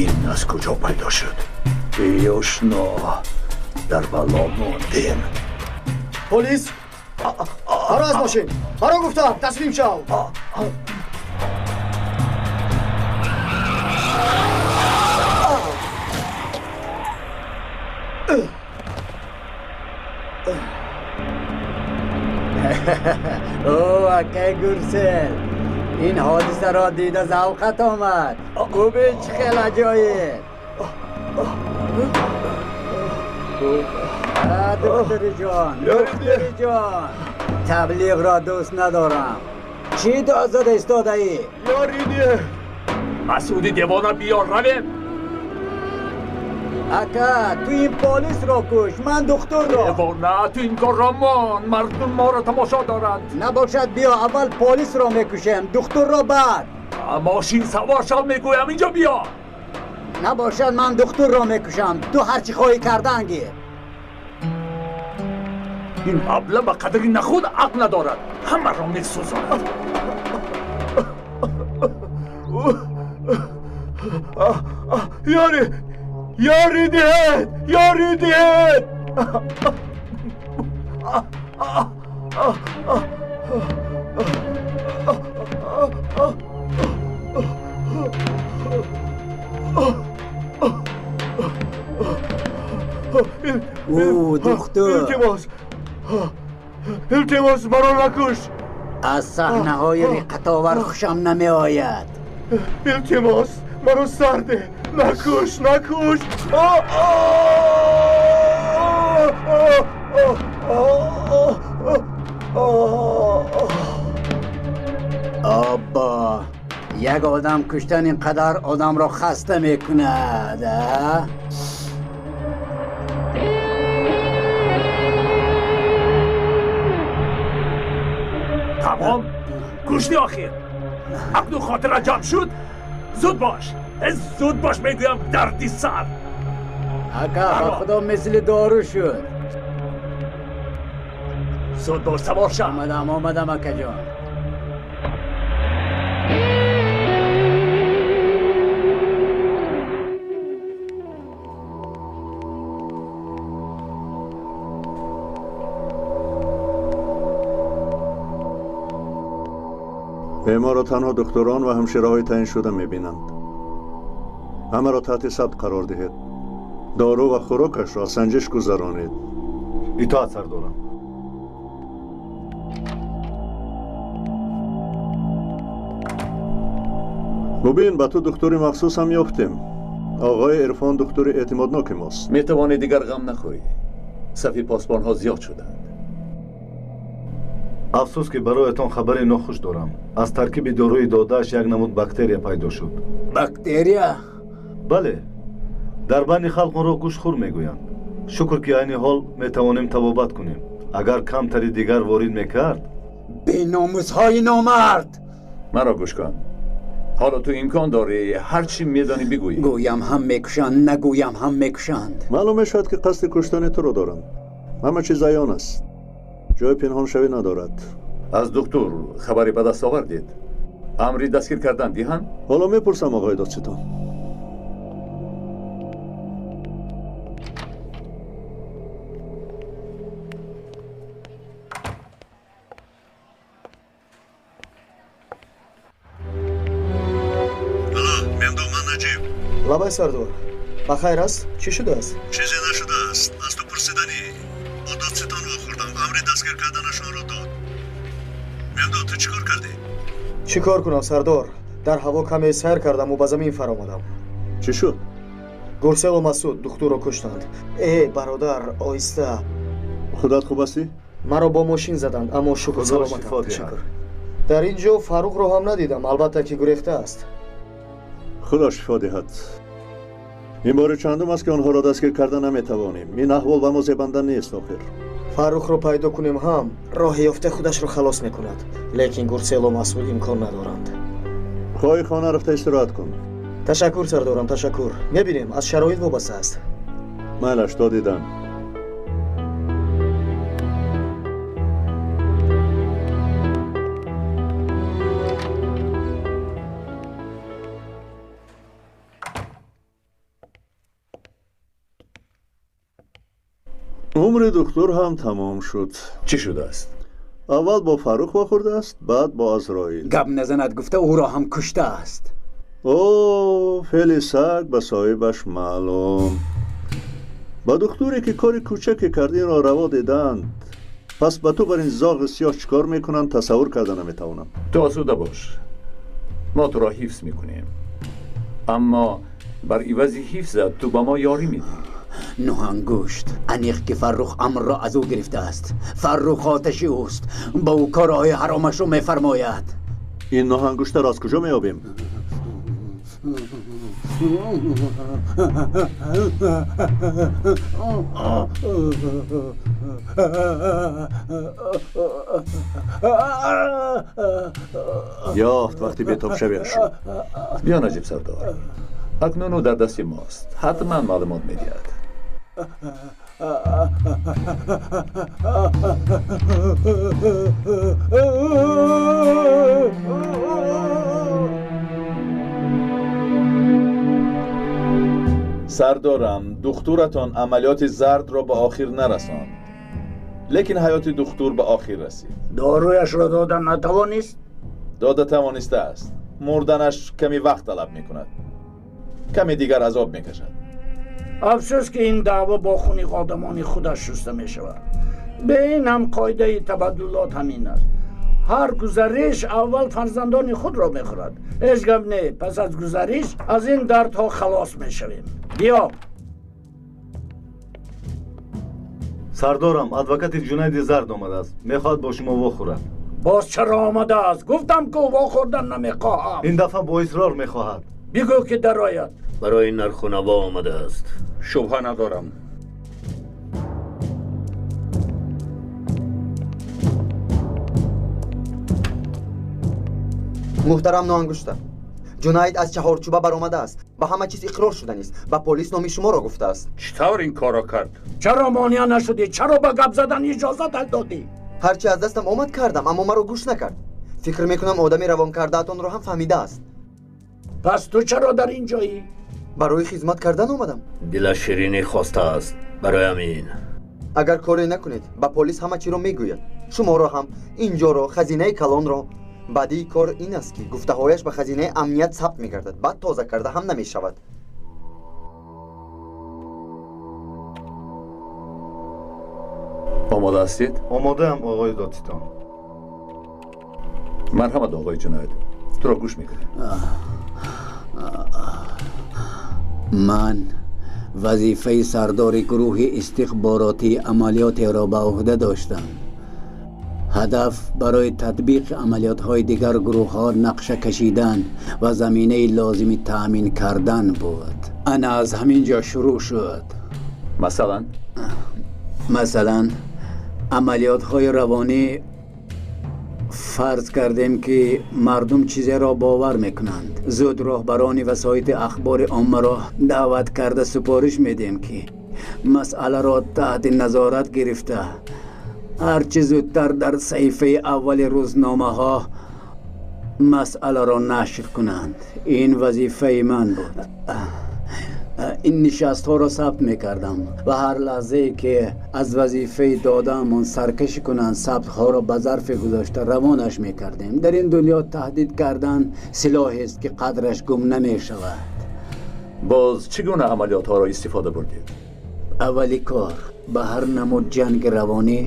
M: Ин аз куҷо пайдо шуд? Беошно дар бало мондем.
A: Полис! Фаро аз мошин! Фаро гуфтам, таслим шав!
L: О, акай Гурсел, ин ҳодисаро дида завқат омад. Бубин, чӣ хел аҷоиб. Духтари ҷон, духтари ҷон, таблиғро дӯст надорам. Чӣ дод зада истодаӣ?
M: Ёрӣ деҳ! Масуди девона биёр, равем!
L: Ака, ту ин полисро куш, ман духтурро.
M: Девона, ту ин корро мон, мардум моро тамошо доранд.
L: Набошад, биё аввал полисро мекушем, духтурро баъд.
M: Мошин савор шав, мегӯям, инҷо биё.
L: Набошад, ман духтурро мекушам, ту ҳар чӣ хоҳӣ кардан гир.
M: Ин абла ба қадри нахуд ақл надорад, ҳамаро месӯзонад.
A: Ёрӣ! Ёрӣ диҳед! Ёрӣ диҳед!
L: Ӯ духтур!
A: Илтимос! Илтимос, маро накуш!
L: Аз саҳнаҳои риққатовар хушам намеояд.
A: Илтимос, маро сар деҳ! Накуш, накуш!
L: Оббо, як одам куштан ин қадар одамро хаста мекунад, а?
M: Тамом, кушти охир. Акнун хотира ҷамъ шуд? Зуд бош, зуд бош, мегӯям, дарди сар.
L: Ака, ба худо мисли дору шуд.
M: Зуд бош, савор шав.
L: Омадам, омадам, акаҷон.
C: Беморро танҳо духтурон ва ҳамшираҳои таъин шуда мебинанд. Ҳамаро таҳти сабт қарор диҳед. Дору ва хӯрокашро санҷиш гузаронед.
E: Итоат, сардорам.
C: Бубин, ба ту духтури махсус ҳам ёфтем. Оғои Ирфон духтури эътимодноки мост.
M: Метавонӣ дигар ғам нахӯрӣ. Сафи посбонҳо зиёд шуданд.
E: Афсӯс, ки бароятон хабари нохуш дорам. Аз таркиби доруи додааш як намуд бактерия пайдо шуд.
L: Бактерия?
E: Бале, дар байни халқ онро гӯштхӯр мегӯянд. Шукр, ки айни ҳол метавонем табобат кунем. Агар камтари дигар ворид мекард.
L: Беномусҳои номард!
M: Маро гӯш кун. Ҳоло ту имкон дорӣ ҳар чӣ медонӣ бигӯӣ.
L: Гӯям ҳам мекушанд, нагӯям ҳам мекушанд.
C: Маълум мешавад, ки қасди куштани туро доранд. Ҳама чиз аён аст. Ҷои пинҳоншавӣ надорад.
M: Аз духтур хабаре ба даст овардед? Амри дастгир кардан диҳанд?
C: Ҳоло мепурсам, оғои додситон. Алло, мемду, ман Наҷиб.
O: Лабай, сардор, ба хайр аст? Чӣ шудааст?
C: Чизе нашудааст. Аз ту пурсиданӣ. Бо додситон вохӯрдам, амри дастгир карданашонро дод. Мемду, ту чӣ кор кардӣ?
O: Чӣ кор кунам, сардор? Дар ҳаво каме сайр кардаму ба замин фаромадам.
C: Чӣ шуд?
O: Гурселу Масуд духтурро куштанд. Э, бародар, оҳиста.
C: Худат хуб ҳастӣ?
O: Маро бо мошин заданд, аммо шукр, саломатам. Ташаккур. Дар ин ҷо Фаррухро ҳам надидам, албатта ки гурехта аст.
C: Худо шифо диҳад. Ин бори чандум аст, ки онҳоро дастгир карда наметавонем. Ин аҳвол ба мо зебанда нест охир.
O: Фаррухро пайдо кунем ҳам, роҳи ёфта худашро халос мекунад. Лекин Гурселу Масуд имкон надоранд.
C: Хоҳӣ хона рафта истироҳат кун.
O: Ташаккур, сардорам, ташаккур. Мебинем, аз шароит вобаста аст.
C: Майлаш, то дидан. Умри духтур ҳам тамом шуд.
M: Чӣ шудааст?
C: Аввал бо Фаррух вохӯрдааст, баъд бо Азроил.
L: Гап назанад гуфта ӯро ҳам куштааст.
C: О, феъли саг ба соҳибаш маълум. Ба духтуре, ки кори кӯчаке кард, инро раво диданд. Пас ба ту бар ин зоғи сиёҳ чӣ кор мекунанд, тасаввур карда наметавонам.
M: Ту осуда бош, мо туро ҳифз мекунем, аммо бар ивази ҳифзат ту ба мо ёрӣ медиҳӣ.
L: Нӯҳангушт аниқ ки Фаррух амрро аз ӯ гирифтааст. Фаррух оташи ӯст, ба ӯ корҳои ҳаромашро мефармояд.
C: Ин нӯҳангуштаро аз куҷо меёбем? Ёфт вақти бетобшавиаш шуд.
M: Биё, Наҷиб сардор, акнун ӯ дар дасти мост, ҳатман маълумот медиҳад.
J: Сардорам, духтуратон амалиёти зардро ба охир нарасонд, лекин ҳаёти духтур ба охир расид.
Q: Доруяшро дода натавонист?
J: Дода тавонистааст. Мурданаш каме вақт талаб мекунад, каме дигар азоб мекашад.
Q: Афсӯс, ки ин даъво бо хуни одамони худаш шуста мешавад. Бе ин ҳам қоидаи табаддулот ҳамин аст. Ҳар гузариш аввал фарзандони худро мехӯрад. Ҳеҷ гап не, пас аз гузариш аз ин дардҳо халос мешавем. Биё.
E: Сардорам, адвокати Ҷунайди Зард омадааст, мехоҳад бо шумо вохӯрад.
Q: Боз чаро омадааст? Гуфтам, ку вохӯрдан намехоҳам.
E: Ин дафъа бо исрор мехоҳад.
Q: Бигӯ, ки дарояд.
R: Барои нархунаво омадааст.
N: Шубҳа надорам.
D: Муҳтарам Ноангушта, Ҷунайд аз чаҳорчӯба баромадааст, ба ҳама чиз иқрор шуданист, ба полис номи шуморо гуфтааст.
N: Чӣ тавр ин корро кард?
Q: Чаро монеа нашудӣ? Чаро ба гап задан иҷозат додӣ?
D: Ҳарчи аз дастам омад кардам, аммо маро гӯш накард. Фикр мекунам, одами равон кардаатонро ҳам фаҳмидааст.
Q: Пас ту чаро дар ин ҷоӣ?
D: Барои хизмат кардан омадам.
R: Дилаш ширинӣ хостааст, барои ҳамин.
D: Агар коре накунед, ба полис ҳама чиро мегӯяд, шуморо ҳам, инҷоро, хазинаи калонро. Баъдии кор ин аст, ки гуфтаҳояш ба хазинаи амният сабт мегардад, баъд тоза карда ҳам намешавад.
M: Омода ҳастед?
E: Омодаам, оғои додситон.
M: Марҳамат, оғои Ҷунаид, туро гӯш мекунем.
L: Ман вазифаи сардори гурӯҳи истихборотии амалиётеро ба уҳда доштам. Ҳадаф барои татбиқи амалиётҳои дигар гурӯҳҳо нақша кашидан ва заминаи лозими таъмин кардан буд. Ана аз ҳамин ҷо шурӯъ шуд.
M: Масалан?
L: Масалан, амалиётҳои равонӣ. Фарз кардем, ки мардум чизеро бовар мекунанд. Зуд роҳбарони васоити ахбори оммаро даъват карда супориш медиҳем, ки масъаларо таҳти назорат гирифта, ҳарчи зудтар дар саҳифаи аввали рӯзномаҳо масъаларо нашр кунанд. Ин вазифаи ман буд. Ин нишастҳоро сабт мекардам ва ҳар лаҳзае, ки аз вазифаи додаамон саркашӣ кунанд, сабтҳоро ба зарфе гузошта равонаш мекардем. Дар ин дунё таҳдид кардан силоҳест, ки қадраш гум намешавад.
M: Боз чӣ гуна амалиётҳоро истифода бурдед?
L: Аввали кор ба ҳар намуд ҷанги равонӣ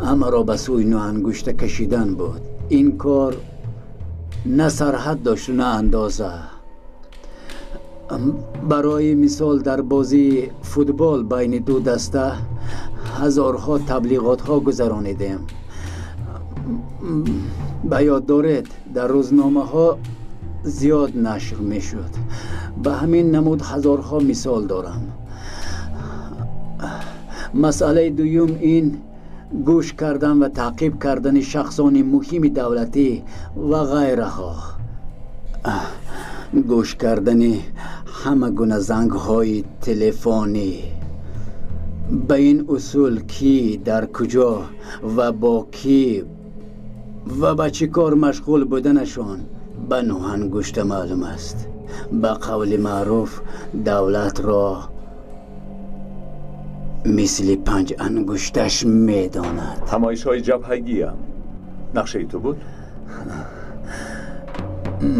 L: ҳамаро ба сӯи нӯҳангушта кашидан буд. Ин кор на сарҳад дошту, на андоза. Барои мисол, дар бозии футбол байни ду даста ҳазорҳо таблиғотҳо гузаронидем. Ба ёд доред, дар рӯзномаҳо зиёд нашр мешуд. Ба ҳамин намуд ҳазорҳо мисол дорам. Масъалаи дуюм ин гӯш кардан ва таъқиб кардани шахсони муҳими давлатӣ ва ғайраҳо, гӯш кардани ҳама гуна зангҳои телефонӣ. Ба ин усул кӣ дар куҷо ва бо кӣ ва ба чӣ кор машғул буданашон ба нӯҳангушта маълум аст. Ба қавли маъруф, давлатро мисли панҷ ангушташ медонад.
M: Ҳамоишҳои ҷабҳагиам нақшаи ту буд?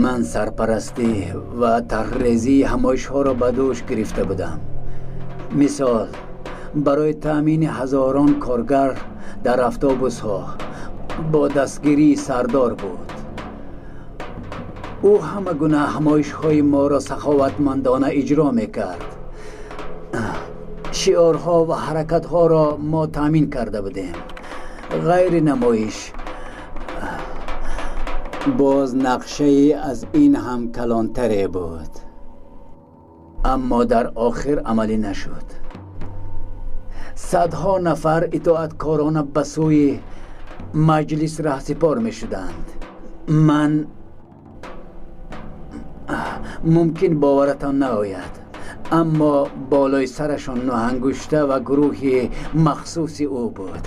L: Ман сарпарастӣ ва тарҳрезии ҳамоишҳоро ба дӯш гирифта будам. Мисол, барои таъмини ҳазорон коргар дар автобусҳо бо дастгирии сардор буд. Ӯ ҳама гуна ҳамоишҳои моро саховатмандона иҷро мекард. Шиорҳо ва ҳаракатҳоро мо таъмин карда будем. Ғайри намоиш. Боз нақшае аз ин ҳам калонтаре буд. Аммо дар охир амалӣ нашуд. Садҳо нафар итоаткорона ба сӯи маҷлис раҳсипор мешуданд. Ман мумкин боваратон наояд, аммо болои сарашон Нӯҳангушта ва гурӯҳи махсуси ӯ буд.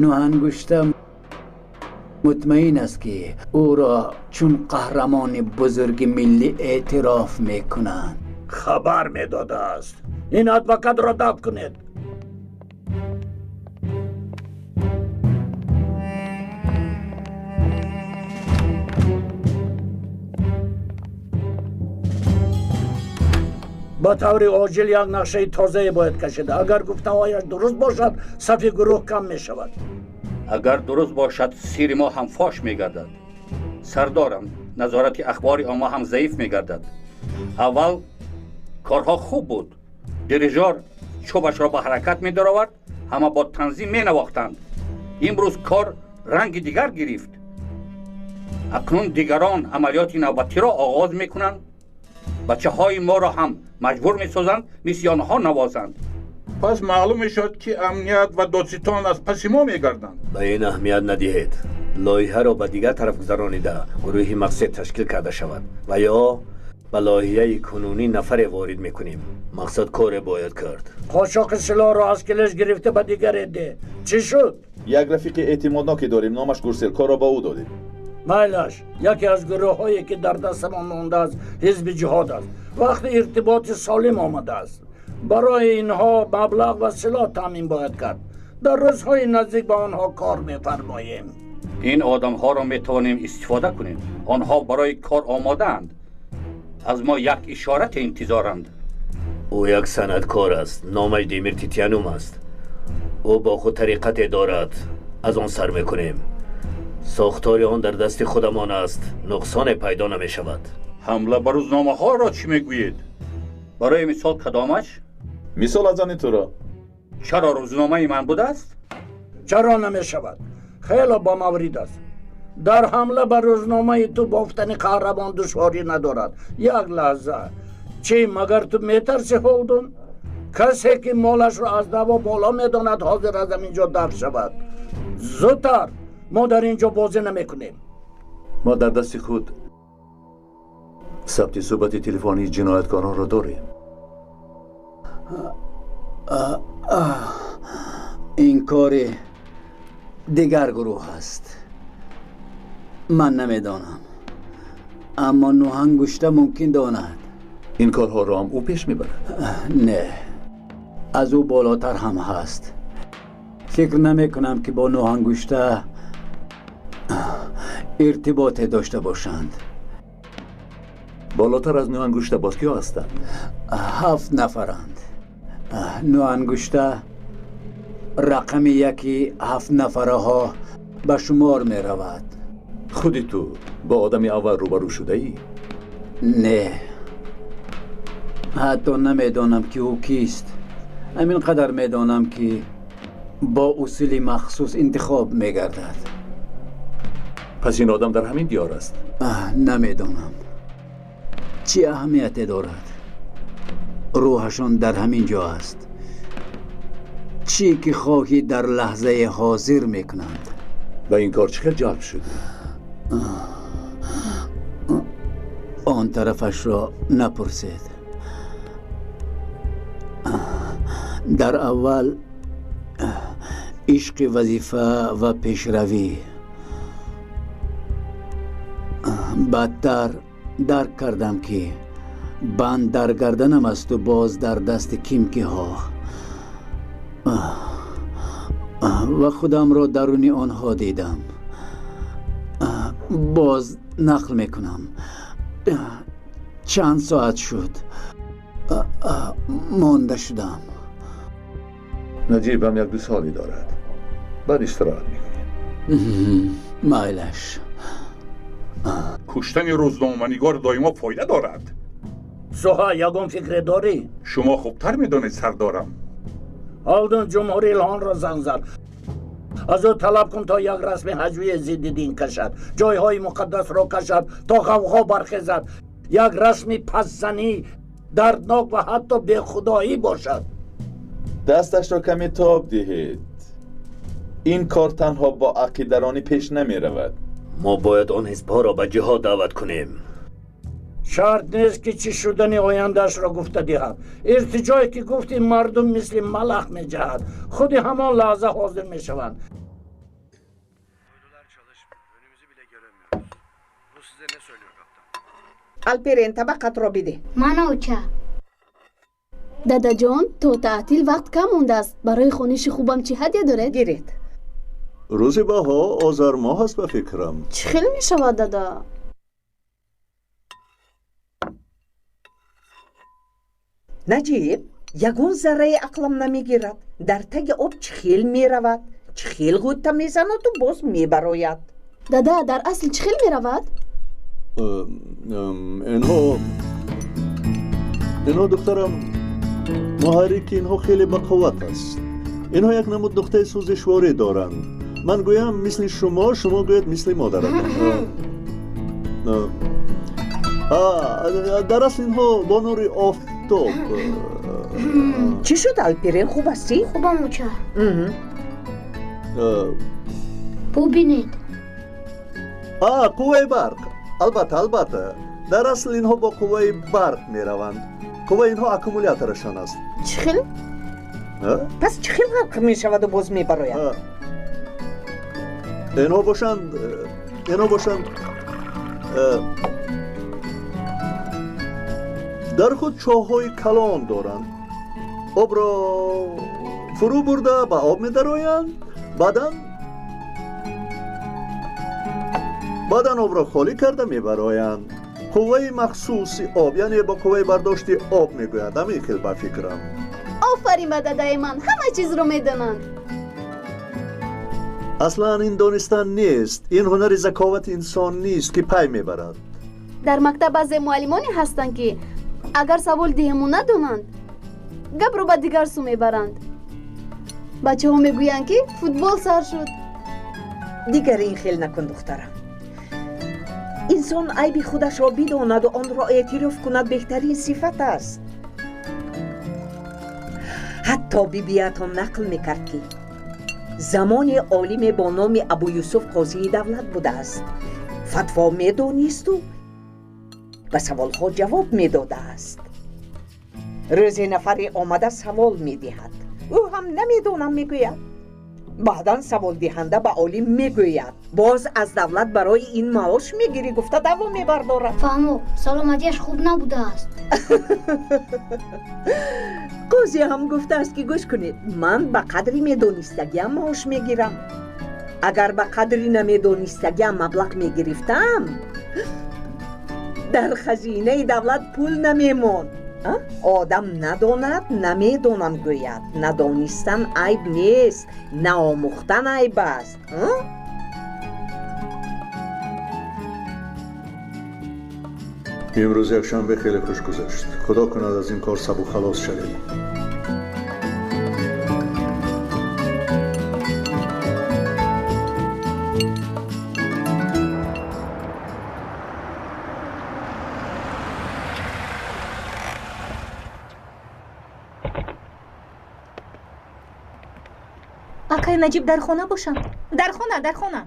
L: Нӯҳангушта мутмаин аст, ки ӯро чун қаҳрамони бузурги миллӣ эътироф мекунанд.
Q: Хабар медодааст. Ин адвокатро дафт кунед. Ба таври оҷил як нақшаи тозае бояд кашида. Агар гуфтаҳояш дуруст бошад, сафи гурӯҳ кам мешавад.
S: Агар дуруст бошад, сири мо ҳам фош мегардад. Сардорам, назорати ахбори омма ҳам заиф мегардад. Аввал корҳо хуб буд. Дирижор чӯбашро ба ҳаракат медаровард, ҳама бо танзим менавохтанд. Имрӯз кор ранги дигар гирифт. Акнун дигарон амалиёти навбатиро оғоз мекунанд. Бачаҳои моро ҳам маҷбур месозанд мисли онҳо навозанд.
T: Пас маълум мешавад, ки амният ва додситон аз паси мо мегарданд.
R: Ба ин аҳамият надиҳед. Лоиҳаро ба дигар тараф гузаронида гурӯҳи мақсад ташкил карда шавад ва ё ба лоиҳаи кунунӣ нафаре ворид мекунем. Мақсад коре бояд кард.
Q: Қочоқи силоҳро аз келеш гирифта ба дигаре де. Чӣ шуд?
J: Як рафиқи эътимодноке дорем, номаш Гурсел. Корро ба ӯ додем.
Q: Майлаш, яке аз гурӯҳҳое ки дар дастамон мондааст ҳизби ҷиҳод аст. Вақти иртиботи солим омадааст. Барои инҳо маблағ ва силоҳ таъмин бояд кард. Дар рӯзҳои наздик ба онҳо кор мефармоем.
S: Ин одамҳоро метавонем истифода кунем. Онҳо барои кор омодаанд. Аз мо як ишорате интизоранд.
R: Ӯ як санъаткор аст. Номаш Демир Титянум аст. Ӯ бо худ тариқате дорад. Аз он сар мекунем. Сохтори он дар дасти худамон аст. Нуқсоне пайдо намешавад.
S: Ҳамла ба рӯзномаҳоро чӣ мегӯед? Барои мисол кадомаш?
J: Мисол аз ани туро.
S: Чаро рӯзномаи ман будааст?
Q: Чаро намешавад? Хеле бомаврид аст. Дар ҳамла ба рӯзномаи ту бофтани қаҳрамон душворӣ надорад. Як лаҳза. Чӣ, магар ту метарсӣ, Ҳолдун? Касе ки молашро аз даъво боло медонад, ҳозир аз ҳамин ҷо дафт шавад. Зудтар! Мо дар ин ҷо бозӣ намекунем.
M: Мо дар дасти худ сабти суҳбати телефонии ҷинояткоронро дорем.
L: Ин кори дигар гурӯҳ аст. Ман намедонам, аммо Нӯҳангушта мумкин донад.
M: Ин корҳоро ҳам ӯ пеш мебарад?
L: Не, аз ӯ болотар ҳам ҳаст. Фикр намекунам, ки бо Нӯҳангушта иртиботе дошта бошанд.
M: Болотар аз Нӯҳангушта боз киҳо ҳастанд?
L: 7 нафаранд. Нӯҳангушта рақами яки 7 нафараҳо ба шумор меравад.
M: Худи ту бо одами аввал рӯбарӯ шудаӣ?
L: Не, ҳатто намедонам, ки ӯ кист. Ҳамин қадар медонам, ки бо усули махсус интихоб мегардад.
M: Пас ин одам дар ҳамин диёр аст?
L: Намедонам. Чӣ аҳамияте дорад? Рӯҳашон дар ҳамин ҷо аст. Чӣ ки хоҳӣ дар лаҳзаи ҳозир мекунанд.
M: Ба ин кор чӣ хел ҷалб шудӣ?
L: Он тарафашро напурсед. Дар аввал ишқи вазифа ва пешравӣ. Баъдтар дарк кардам, ки банд дар гарданам асту боз дар дасти ким киҳо, ва худамро даруни онҳо дидам. Боз нақл мекунам. Чанд соат шуд, монда шудам.
M: Наҷиб ҳам 1-2 соле дорад. Баъд истироҳат мекунем.
L: Майлаш.
T: Куштани рӯзноманигор доимо фоида дорад.
Q: Суҳа, ягон фикре дорӣ?
T: Шумо хубтар медонед, сардорам.
Q: Олдун ҷумҳури Илҳонро занг зад. Аз ӯ талаб кун то як расми ҳаҷвии зидди дин кашад, ҷойҳои муқаддасро кашад, то ғавғо бархезад. Як расми пасзанӣ, дарднок ва ҳатто бехудоӣ бошад.
J: Дасташро каме тоб диҳед. Ин кор танҳо бо ақидаронӣ пеш намеравад.
R: Мо бояд он ҳизбҳоро ба ҷиҳод даъват кунем.
Q: Шарт нест ки чӣ шудани ояндаашро гуфта диҳад. Иртиҷое ки гуфти, мардум мисли малах меҷаҳад, худи ҳамон лаҳза ҳозир мешаванд.
H: Алперен, табақатро бидеҳ.
I: Мана, оча. Дадаҷон, то таътил вақт кам мондааст. Барои хониши хубам чӣ ҳадя доред?
H: Гиред.
C: Рӯзи баҳо озар моҳ аст, ба фикрам.
I: Чӣ хел мешавад, дада?
H: Наҷиб, ягон зарраи ақлам намегирад. Дар таги об чӣ хел меравад, чӣ хел ғӯта мезанаду боз мебарояд?
I: Дада, дар асл чӣ хел меравад?
C: Инҳо, духтарам, муҳаррики инҳо хеле бақувват аст. Инҳо як намуд нуқтаи сӯзишворӣ доранд. Ман гӯям мисли шумо, шумо гӯяд мисли модаратон. Дар асл инҳо бо нури офтоб.
H: Чӣ шуд, Алперен, хуб ҳастӣ?
U: Хубам, оча. Бубинед.
C: Қувваи барқ. Албатта, албатта. Дар асл инҳо бо қувваи барқ мераванд. Қувваи инҳо аккумуляторашон аст.
I: Чӣ хел?
H: Пас чӣ хел ғарқ мешаваду боз мебарояд?
C: Инҳо бошанд дар худ чоҳҳои калон доранд. Обро фурӯ бурда ба об медароянд, баъдан обро холӣ карда мебароянд. Қувваи махсуси об, яъне бо қувваи бардошти об мегӯянд. Ҳамин хел, ба фикрам.
I: Офарин ба дадаи ман, ҳама чизро медонанд.
C: Аслан ин донистан нест, ин ҳунари заковати инсон нест, ки пай мебарад.
I: Дар мактаб баъзе муаллимоне ҳастанд, ки агар савол диҳему надонанд, гапро ба дигар сӯ мебаранд. Бачаҳо мегӯянд, ки футбол сар шуд.
H: Дигар ин хел накун, духтарам. Инсон айби худашро бидонаду онро эътироф кунад беҳтарин сифат аст. Ҳатто бибиятон нақл мекард, ки замоне олиме бо номи Абуюсуф қозии давлат будааст. Фатво медонисту ба саволҳо ҷавоб медодааст. Рӯзе нафаре омада савол медиҳад. Ӯ ҳам намедонам мегӯяд. Баъдан саволдиҳанда ба олим мегӯяд: боз аз давлат барои ин маош мегирӣ, гуфта даъво мебардорад.
U: Фаҳмо, саломатиаш хуб набудааст.
H: Қозӣ ҳам гуфтааст, ки гӯш кунед, ман ба қадри медонистагиам маош мегирам. Агар ба қадри намедонистагиам маблағ мегирифтам, дар хазинаи давлат пул намемонд. Одам надонад, намедонам гӯяд. Надонистан айб нест, наомӯхтан айб аст.
C: Имрӯз якшанбе хеле хуш гузашт. Худо кунад аз ин кор сабук халос шавем.
F: Акай Наҷиб дар хона бошанд? Дар хона, дар хона.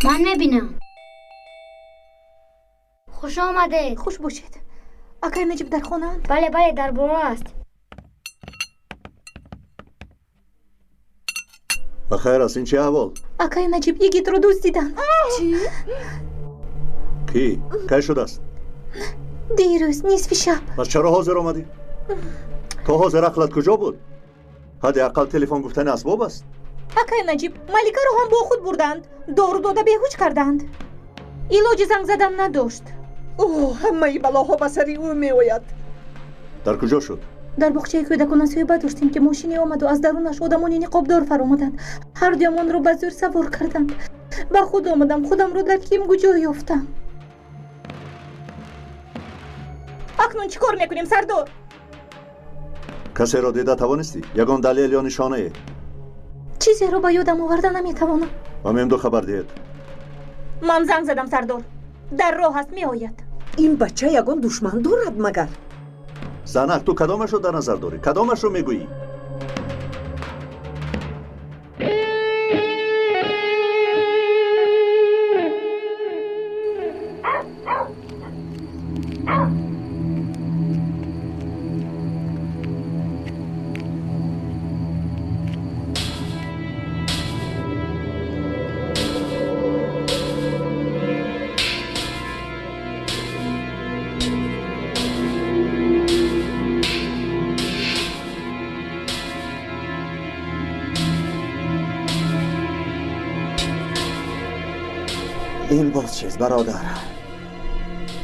U: Ман мебинам. Хуш омадед.
F: Хуш бошед. Акай Наҷиб дар хонаанд?
U: Бале, бале, дар боло аст.
C: Ба хайр аст, ин чӣ аҳвол?
F: Акай Наҷиб, йигитро дуздиданд.
I: Чӣ?
C: Кӣ? Кай шудааст?
F: Дирӯз нисфи шаб.
C: Пас чаро ҳозир омадӣ? То ҳозир ақлат куҷо буд? Ҳадди ақал телефон гуфтани асбоб аст.
F: Акай Наҷиб, Маликаро ҳам бо худ бурданд. Дору дода беҳуш карданд. Илоҷи занг задан надошт.
H: О, ҳамаи балоҳо ба сари ӯ меояд.
C: Дар куҷо шуд?
F: Дар боғчаи кӯдакона суҳбат доштем, ки мошине омаду аз дарунаш одамони ниқобдор фаромаданд. Ҳар дуямонро ба зӯр савор карданд. Ба худ омадам, худамро дар ким куҷо ёфтам. Акнун чӣ кор мекунем, сардор?
C: Касеро дида тавонистӣ? Ягон далел ё нишонае?
F: Чизеро ба ёдам оварда наметавонам.
C: Ба Мемду хабар диҳед.
F: Ман занг задам, сардор. Дар роҳ аст, меояд.
H: Ин бача ягон душман дорад магар?
C: Занак, ту кадомашро дар назар дорӣ? Кадомашро мегӯӣ?
D: Ин боз чиз, бародар?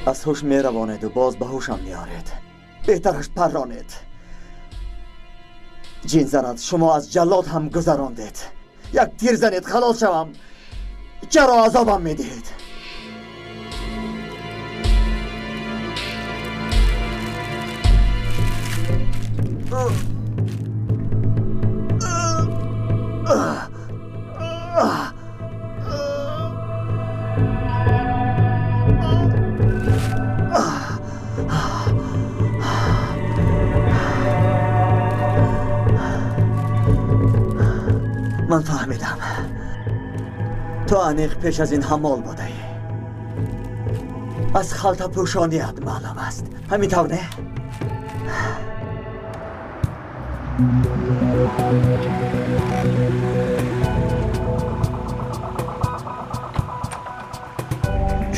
D: Аз ҳуш меравонеду боз ба ҳушам меоред. Беҳтараш парронед. Ҷин занад, шумо аз ҷаллод ҳам гузарондед. Як тир занед, халос шавам. Чаро азобам медиҳед? Ман фаҳмидам. Ту аниқ пеш аз ин ҳамол будаӣ. Аз халтапӯшоният маълум аст. Ҳамин тавр не?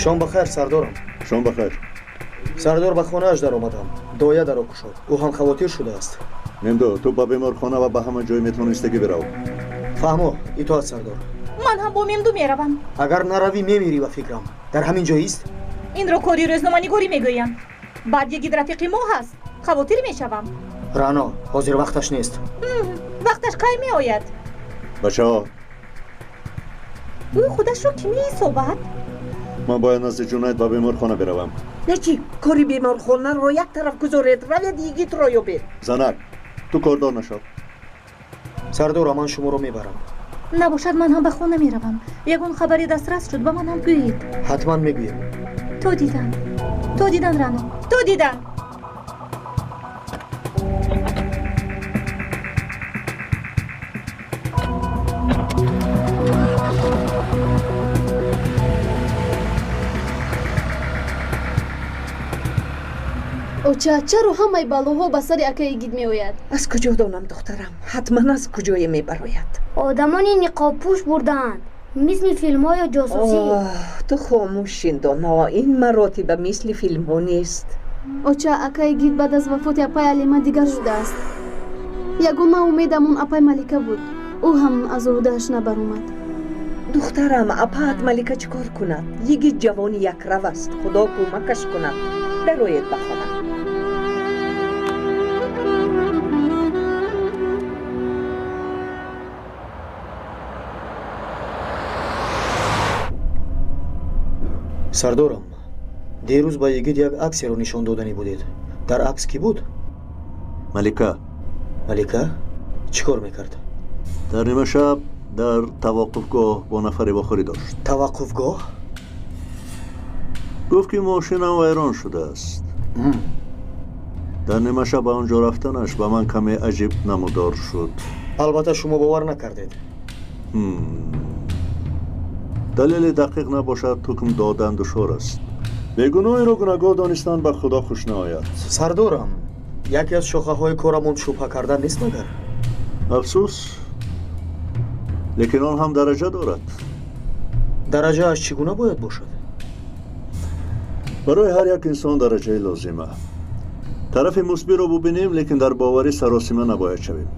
O: Шом бахайр, сардорам.
C: Шом бахайр.
O: Сардор, ба хонааш даромадам. Доя даро кушод. Ӯ ҳам хавотир шудааст.
C: Мемду, ту ба беморхона ва ба ҳама ҷой метавонистагӣ бирав.
O: Фаҳмо, итоат, сардор.
F: Ман ҳам бо Мемду меравам.
O: Агар наравӣ, мемирӣ ба фикрам. Дар ҳамин ҷо ист?
F: Инро кори рӯзноманигорӣ мегӯям. Баъд йигит рафиқи мо ҳаст. Хавотир мешавам.
O: Рано, ҳозир вақташ нест.
F: Вақташ кай меояд?
C: Бачаҳо,
F: ӯ худашро кӣ меҳисобад?
C: Ман бояд назди Ҷунайд ба беморхона биравам.
H: Не чӣ, кори беморхонаро як тараф гузоред, равед йигитро ёбед.
C: Занак, ту кордор нашав.
O: Сардора, ман шуморо мебарам.
F: Набошад, ман ҳам ба хона меравам. Ягон хабари дастрас шуд, ба ман ҳам гӯед.
O: Ҳатман мегӯем.
F: То дидан. То дидан, Рано. То дидан.
I: Оча, чаро ҳамаи балоҳо ба сари акаи йигит меояд?
H: Аз куҷо донам, духтарам? Ҳатман аз куҷое мебарояд.
U: Одамони ниқобпӯш бурдаанд, мисли филмҳо ё ҷосусӣ.
H: Ту хомӯш шин, доно. Ин маротиба мисли филмҳо нест.
I: Оча, акаи йигит баъд аз вафоти апай Алима дигар шудааст. Ягона умедамон апай Малика буд. Ӯ ҳам аз ӯҳдааш набаромад.
H: Духтарам, апаат Малика чӣ кор кунад? Йигит ҷавони якрав аст. Худо кӯмакаш кунад. Дароед ба хона.
O: Сардорам, дирӯз ба йигит як аксеро нишон доданӣ будед. Дар акс кӣ буд?
C: Малика.
O: Малика? Чӣ кор мекард?
C: Дар нимашаб дар таваққуфгоҳ бо нафаре вохӯрӣ дошт.
O: Таваққуфгоҳ?
C: Гуфт, ки мошинам вайрон шудааст. Дар нимашаб ба он ҷо рафтанаш ба ман каме аҷиб намудор шуд.
O: Албатта, шумо бовар накардед.
C: Далели дақиқ набошад, ҳукм додан душвор аст. Бегуноҳеро гунаҳгор донистан ба Худо хуш наояд.
O: Сардорам, яке аз шохаҳои корамон шубҳа кардан нест магар?
C: Афсӯс, лекин он ҳам дараҷа дорад.
O: Дараҷааш чӣ гуна бояд бошад?
C: Барои ҳар як инсон дараҷаи лозима. Тарафи мусбиро бубинем, лекин дар боварӣ саросима набояд шавем.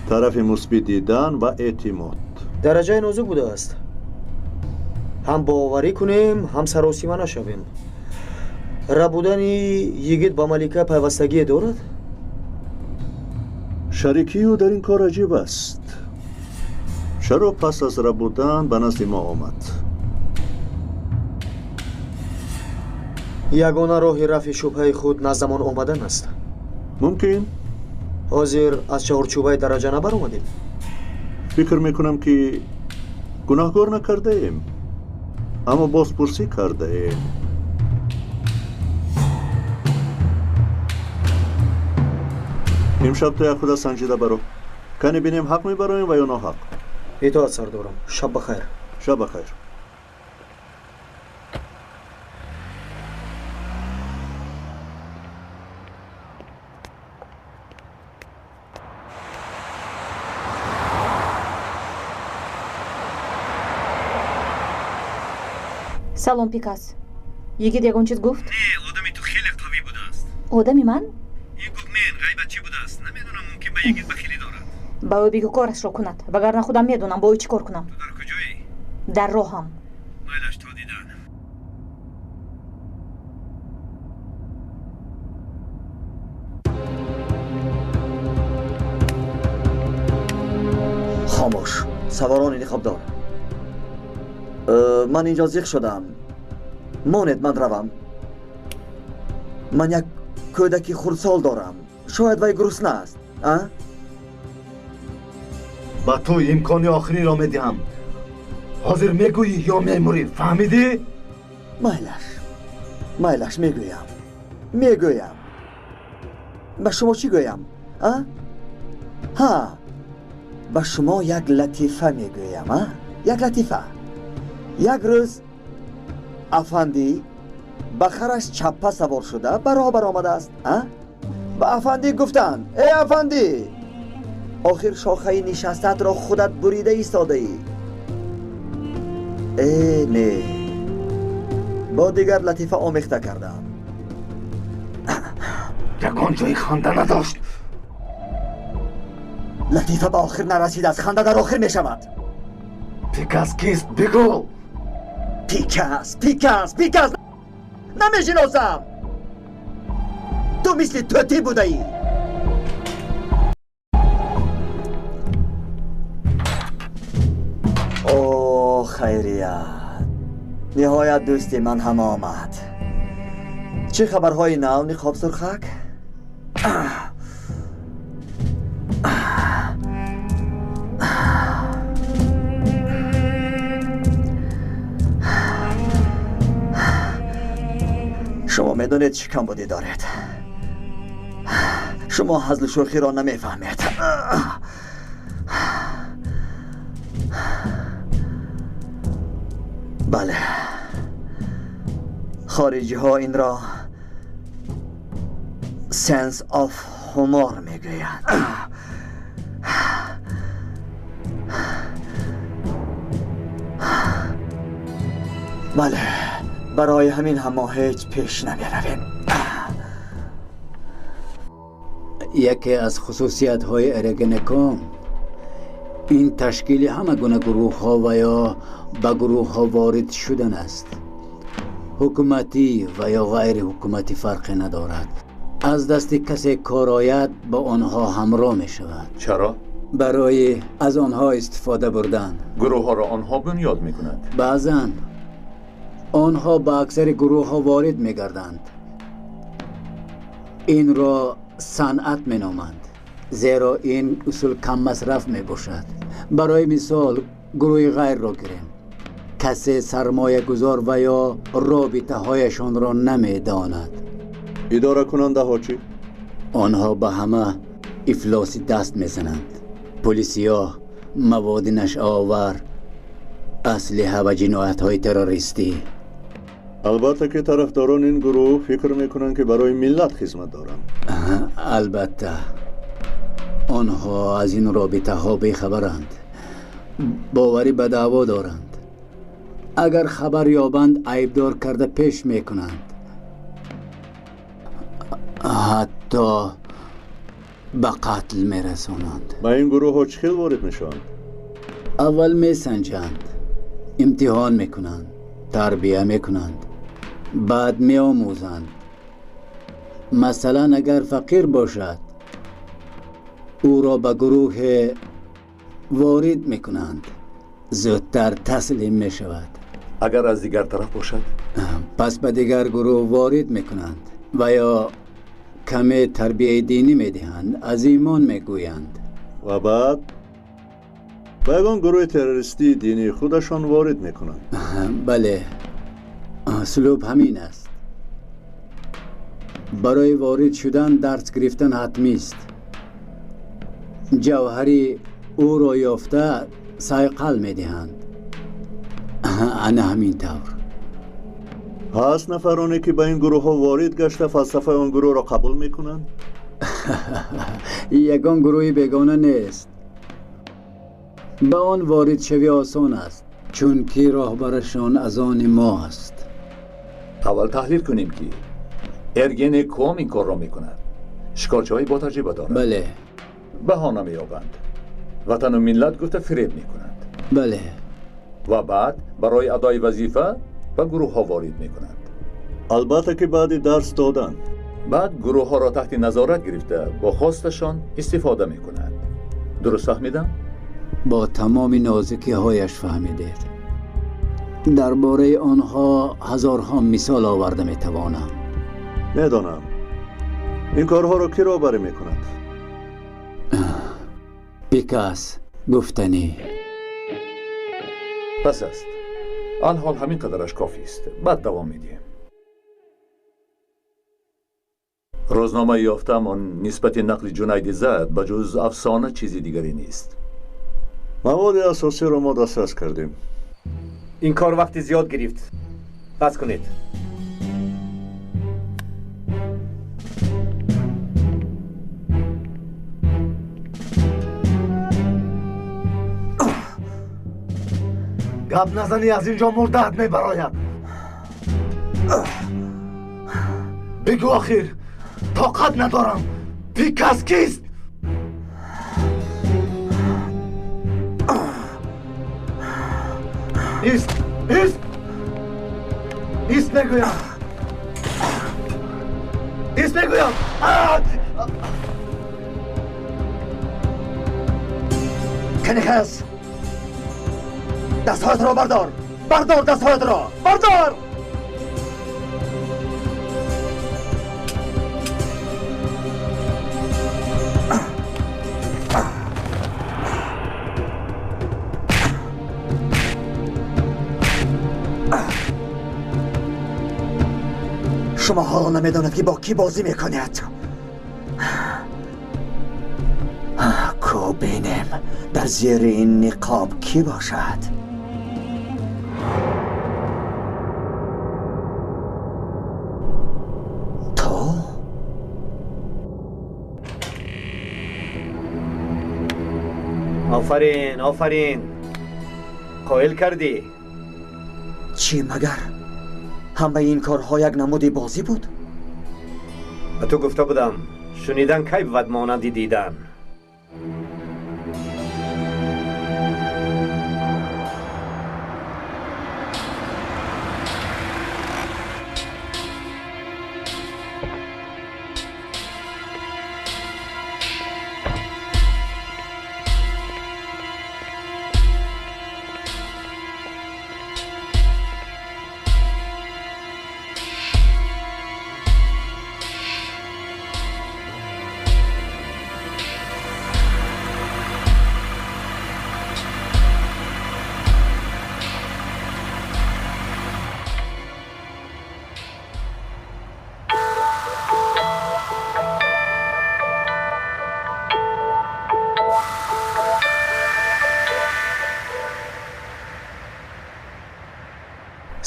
C: Тарафи мусбӣ дидан ва эътимод.
O: Дараҷаи нозук будааст. Ҳам боварӣ кунем, ҳам саросима нашавем. Рабудани йигит ба Малика пайвастагие дорад?
C: Шарикию дар ин кор аҷиб аст. Чаро пас аз рабудан ба назди мо омад?
O: Ягона роҳи рафъи шубҳаи худ наздамон омадан аст.
C: Мумкин?
O: Ҳозир аз чаҳорчӯбаи дараҷа набаромадем?
C: Фикр мекунам ки гунаҳкор накардаем, аммо бозпурсӣ кардаем. Имшаб ту як худа санҷида баро. Кане бинем ҳақ мебароем ва ё ноҳақ.
O: Итоат сардорам. Шаб бахайр.
C: Шаб бахайр.
F: Салом, Пикас. Йигит ягон чиз гуфт?
B: Не, одами ту хеле қавӣ будааст.
F: Одами ман?
B: Ин гуфт мен ғайбатчӣ будааст. Намедонам, мумкин ба йигит бахилӣ дорад.
F: Ба ӯ бигӯ корашро кунад, вагарна худам медонам бо ӯ чӣ кор кунам.
B: Ту дар куҷоӣ?
F: Дар роҳам.
B: Майлаш, то дидан.
D: Хомӯш, саворони ниқобдор. Ман инҷо зиқ шудам. Монед ман равам. Ман як кӯдаки хурдсол дорам. Шояд вай гурусна аст, а?
E: Ба ту имкони охириро медиҳам. Ҳозир мегӯӣ ё мемурӣ, фаҳмидӣ?
D: Майлаш, майлаш, мегӯям, мегӯям. Ба шумо чӣ гӯям, а? Ҳа, ба шумо як латифа мегӯям, а? Як латифа. Як рӯз афандӣ ба хараш чаппа савор шуда ба роҳ баромадааст, а? Ба афандӣ гуфтанд: эй афандӣ, охир шохаи нишастаатро худат бурида истодаӣ. Э не, бо дигар латифа омехта кардам.
E: Ягон ҷои ханда надошт.
D: Латифа ба охир нарасидааст, ханда дар охир мешавад.
E: Пикас кист, бигӯ!
D: Пикас, Пикас, Пикас! Намешиносам! Ту мисли тӯтӣ будаӣ. О, хайрият! Ниҳоят дӯсти ман ҳам омад. Чӣ хабарҳои нав, ниқоб сурхак? Шумо медонед чӣ камбудӣ доред. Шумо ҳазлу шӯхиро намефаҳмед. Бале, хориҷиҳо инро sense of humor мегӯянд. Бале, барои ҳамин ҳам мо ҳеҷ пеш намеравем.
L: Яке аз хусусиятҳои Эргенекон ин ташкили ҳама гуна гурӯҳҳо ва ё ба гурӯҳҳо ворид шудан аст. Ҳукуматӣ ва ё ғайриҳукуматӣ фарқе надорад. Аз дасти касе кор ояд, ба онҳо ҳамроҳ мешавад.
M: Чаро?
L: Барои аз онҳо истифода бурдан.
M: Гурӯҳҳоро онҳо бунёд мекунанд.
L: Баъзан онҳо ба аксари гурӯҳҳо ворид мегарданд. Инро санъат меноманд, зеро ин усул каммасраф мебошад. Барои мисол гурӯҳи ғайрро гирем. Касе сармоягузор ва ё робитаҳояшонро намедонад.
C: Идоракунандаҳо чӣ?
L: Онҳо ба ҳама ифлоси даст мезананд. Пули сиёҳ, маводи нашъаовар, аслиҳа ва ҷиноятҳои террористӣ.
C: Албатта ки тарафдорон ин гурӯҳ фикр мекунанд ки барои миллат хизмат доранд.
L: Албатта, онҳо аз ин робитаҳо бехабаранд, боварӣ ба даъво доранд. Агар хабар ёбанд, айбдор карда пеш мекунанд, ҳатто ба қатл мерасонанд.
C: Ба ин гурӯҳҳо чӣ хел ворид мешаванд?
L: Аввал месанҷанд, имтиҳон мекунанд, тарбия мекунанд, баъд меомӯзанд. Масалан, агар фақир бошад, ӯро ба гурӯҳе ворид мекунанд. Зудтар таслим мешавад.
M: Агар аз дигар тараф бошад?
L: Пас ба дигар гурӯҳ ворид мекунанд ва ё каме тарбияи динӣ медиҳанд, аз имон мегӯянд.
C: Ва баъд ба ягон гурӯҳи террористии динии худашон ворид мекунанд.
L: Бале, услуб ҳамин аст. Барои ворид шудан дарс гирифтан ҳатмист. Ҷавҳари ӯро ёфта сайқал медиҳанд. Ана ҳамин тавр.
C: Ҳаст нафароне ки ба ин гурӯҳҳо ворид гашта фалсафаи он гурӯҳро қабул мекунанд?
L: Ягон гурӯҳи бегона нест. Ба он ворид шавӣ осон аст, чунки роҳбарашон аз они мо аст.
M: Аввал таҳлил кунем ки Эргенеком ин корро мекунад. Шикорчиҳои бо таҷриба дорад.
L: Бале.
M: Баҳона меёбанд. Ватану миллат гуфта фиреб мекунанд.
L: Бале.
M: Ва баъд барои адои вазифа ба гурӯҳҳо ворид мекунанд.
C: Албатта ки баъди дарс додан.
M: Баъд гурӯҳҳоро таҳти назорат гирифта бо хосташон истифода мекунанд. Дуруст фаҳмидам?
L: Бо тамоми нозукиҳояш фаҳмидед. Дар бораи онҳо ҳазорҳо мисол оварда метавонам.
C: Медонам. Ин корҳоро кӣ роҳбарӣ мекунад?
L: Бикас гуфтанӣ.
M: Пас аст. Алҳол ҳамин қадараш кофист. Баъд давом медиҳем. Рӯзномаи ёфтаамон нисбати нақли Ҷунайди зад ба ҷуз афсона чизи дигаре нест.
C: Маводи асосиро мо дастрас кардем.
B: Ин кор вақти зиёд гирифт. Бас кунед.
A: Гап назанӣ, аз ин ҷо мурдаат мебарояд. Бигӯ охир, тоқат надорам. Пикас кист? Ист, ист, ист мегӯям, ист мегӯям. Канихас, дастҳоятро бардор, бардор дастҳоятро, бардор! Шумо ҳоло намедонед ки бо кӣ бозӣ мекунед. Ку бинем дар зери ин ниқоб кӣ бошад. Ту?
B: Офарин, офарин. Қоил кардӣ.
D: Чӣ магар? Ҳамаи ин корҳо як намуди бозӣ буд?
B: Ба ту гуфта будам, шунидан кай бувад монанди дидан.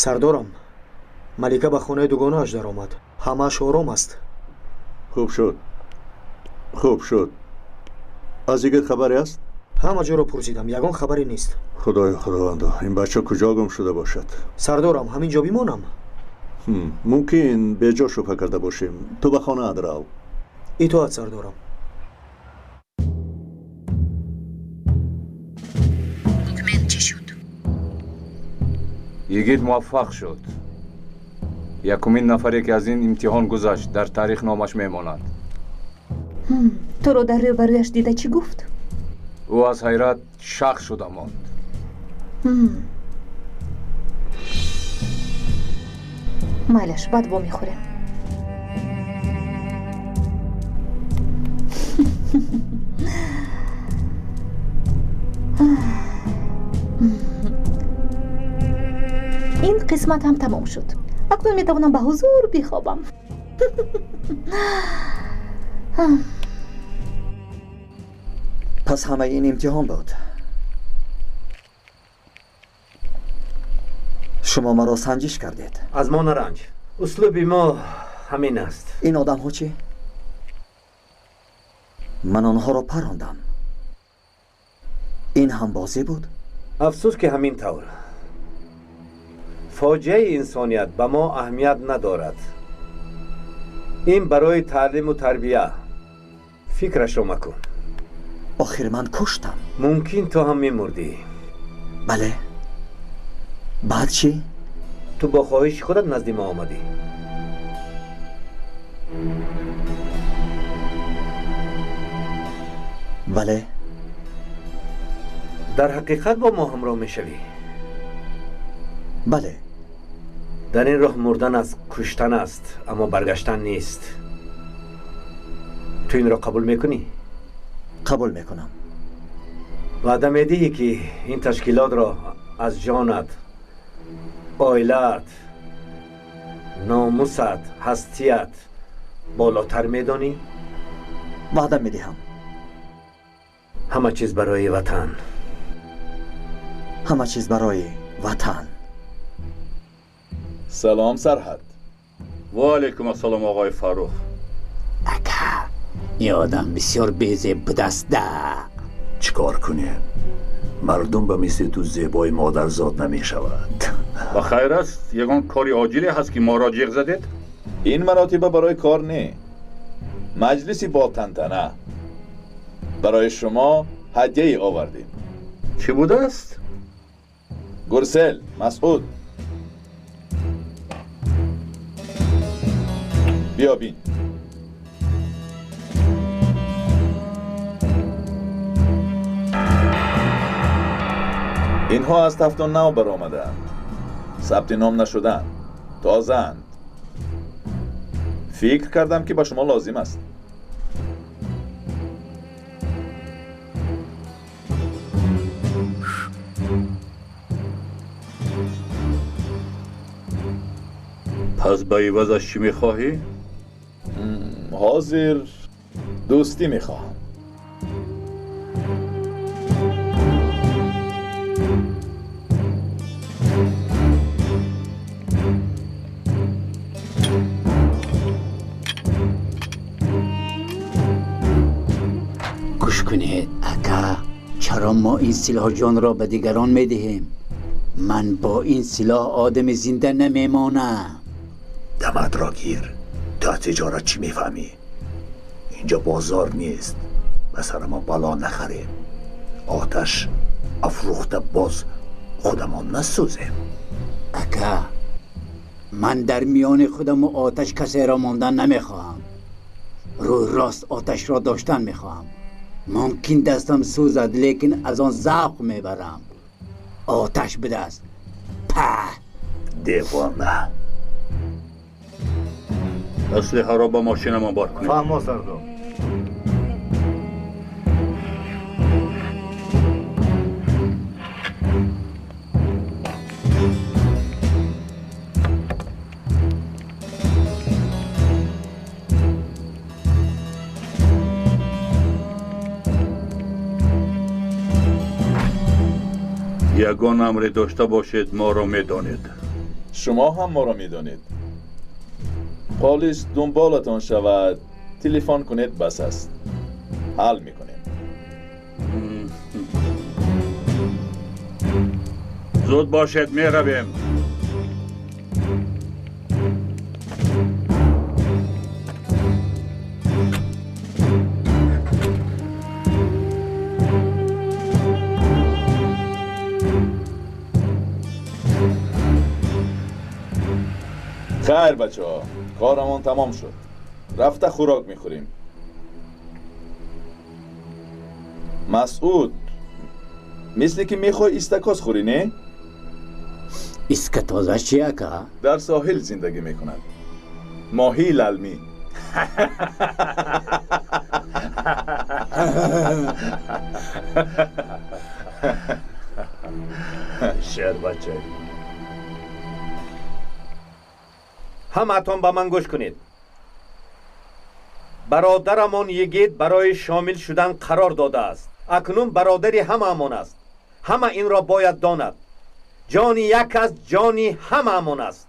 O: Сардорам, Малика ба хонаи дугонааш даромад. Ҳамааш ором аст.
C: Хуб шуд, хуб шуд. Аз Йигит хабаре аст?
O: Ҳама ҷоро пурсидам, ягон хабаре нест.
C: Худоё, худовандо, ин бача куҷо гум шуда бошад?
O: Сардорам, ҳамин ҷо бимонам?
C: Мумкин беҷо шубҳа карда бошем. Ту ба хонаат рав.
O: Итоат, сардорам.
N: Йигит муваффақ шуд. Якумин нафаре ки аз ин имтиҳон гузашт, дар таърих номаш мемонад.
F: Туро дар рӯбарӯяш дида чӣ гуфт?
N: Ӯ аз ҳайрат шах шуда монд.
F: Майлаш, баъд вомехӯрем. Ин қисмат ҳам тамом шуд. Акнун метавонам ба ҳузур бихобам.
D: Пас ҳамаи ин имтиҳон буд. Шумо маро санҷиш кардед.
B: Аз мо наранҷ. Услуби мо ҳамин аст.
D: Ин одамҳо чӣ? Ман онҳоро парондам. Ин ҳам бозӣ буд?
B: Афсӯс, ки ҳамин тавр. Фоҷиаи инсоният ба мо аҳамият надорад. Ин барои таълиму тарбия. Фикрашро макун.
D: Охир ман куштам.
B: Мумкин ту ҳам мемурдӣ.
D: Бале. Баъд чӣ?
B: Ту бо хоҳиши худат назди мо омадӣ.
D: Бале.
B: Дар ҳақиқат бо мо ҳамроҳ мешавӣ?
D: Бале.
B: Дар ин роҳ мурдан аз куштан аст, аммо баргаштан нест. Ту инро қабул мекунӣ?
D: Қабул мекунам.
B: Ваъда медиҳӣ, ки ин ташкилотро аз ҷонат, оилаат, номусат, ҳастият болотар медонӣ?
D: Ваъда медиҳам.
B: Ҳама чиз барои ватан.
D: Ҳама чиз барои ватан.
J: Салом, Сарҳад.
S: Ва алайкум ассалом, оғои Фаррух.
L: Ака, ин одам бисёр безеб будаст да.
M: Чӣ кор кунем? Мардум ба мисли ту зебои модарзод намешавад.
S: Ба хайр аст? Ягон кори оҷиле ҳаст, ки моро ҷиғ задед?
J: Ин маротиба барои кор не. Маҷлиси бо тантана. Барои шумо ҳадияе овардем.
S: Чӣ будааст?
J: Гурсел, Масъуд. Биё бин. Инҳо аз тафту нав баромадаанд. Сабти ном нашудаанд. Тозаанд. Фикр кардам, ки ба шумо лозим аст.
S: Пас ба ивазаш чӣ мехоҳӣ?
J: Ҳозир дӯстӣ мехоҳам.
L: Гӯш кунед, ака, чаро мо ин силоҳ ҷонро ба дигарон медиҳем? Ман бо ин силоҳ одами зинда намемонам.
M: Даматро гир. Ту аз тиҷорат чӣ мефаҳмӣ? Инҷо бозор нест. Ба сари мо бало нахарем. Оташ афрӯхта боз худамон насӯзем.
L: Ака, ман дар миёни худаму оташ касеро мондан намехоҳам. Рӯи рост оташро доштан мехоҳам. Мумкин дастам сӯзад, лекин аз он завқ мебарам. Оташ будааст. Паҳ!
M: Девона.
S: Аслиҳаро ба мошинамон бор кунед.
E: Фаҳмо, сардор.
S: Ягон амре дошта бошед, моро медонед.
J: Шумо ҳам моро медонед. Полис дунболатон шавад, телефон кунед, бас аст. Ҳал мекунем.
S: Зуд бошед, меравем.
J: Хайр, бачаҳо, корамон тамом шуд. Рафта хӯрок мехӯрем. Масъуд, Мисли ки мехоҳӣ истакоз хӯрӣ, не?
L: Искатоза чи, ака?
J: Дар соҳил зиндагӣ мекунад. Моҳии лалмӣ.
M: Шербача.
B: Ҳамаатон ба ман гӯш кунед. Бародарамон Йигит барои шомил шудан қарор додааст. Акнун бародари ҳамаамон аст. Ҳама инро бояд донад. Ҷони як аст, ҷони ҳамаамон аст.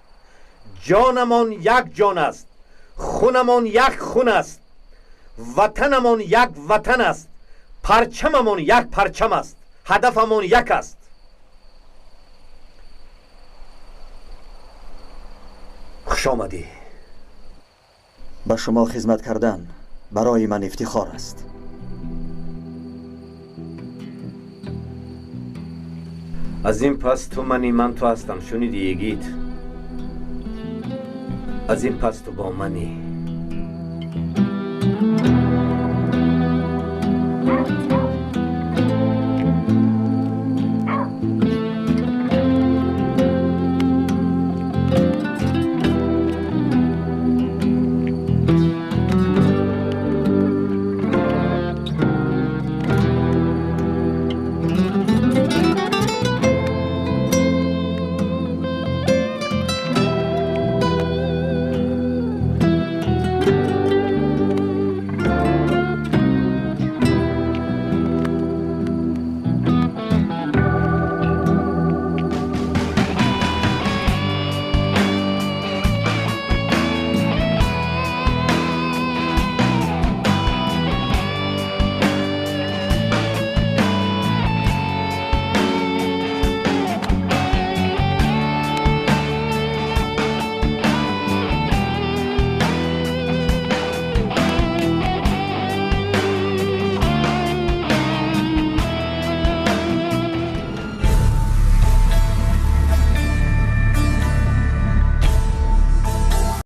B: Ҷонамон як ҷон аст. Хунамон як хун аст. Ватанамон як ватан аст. Парчамамон як парчам аст. Ҳадафамон як аст. Хуш омадӣ.
D: Ба шумо хизмат кардан барои ман ифтихор аст.
B: Аз ин пас ту мани, ман ту ҳастам. Шунидӣ, Йигит? Аз ин пас ту бо манӣ.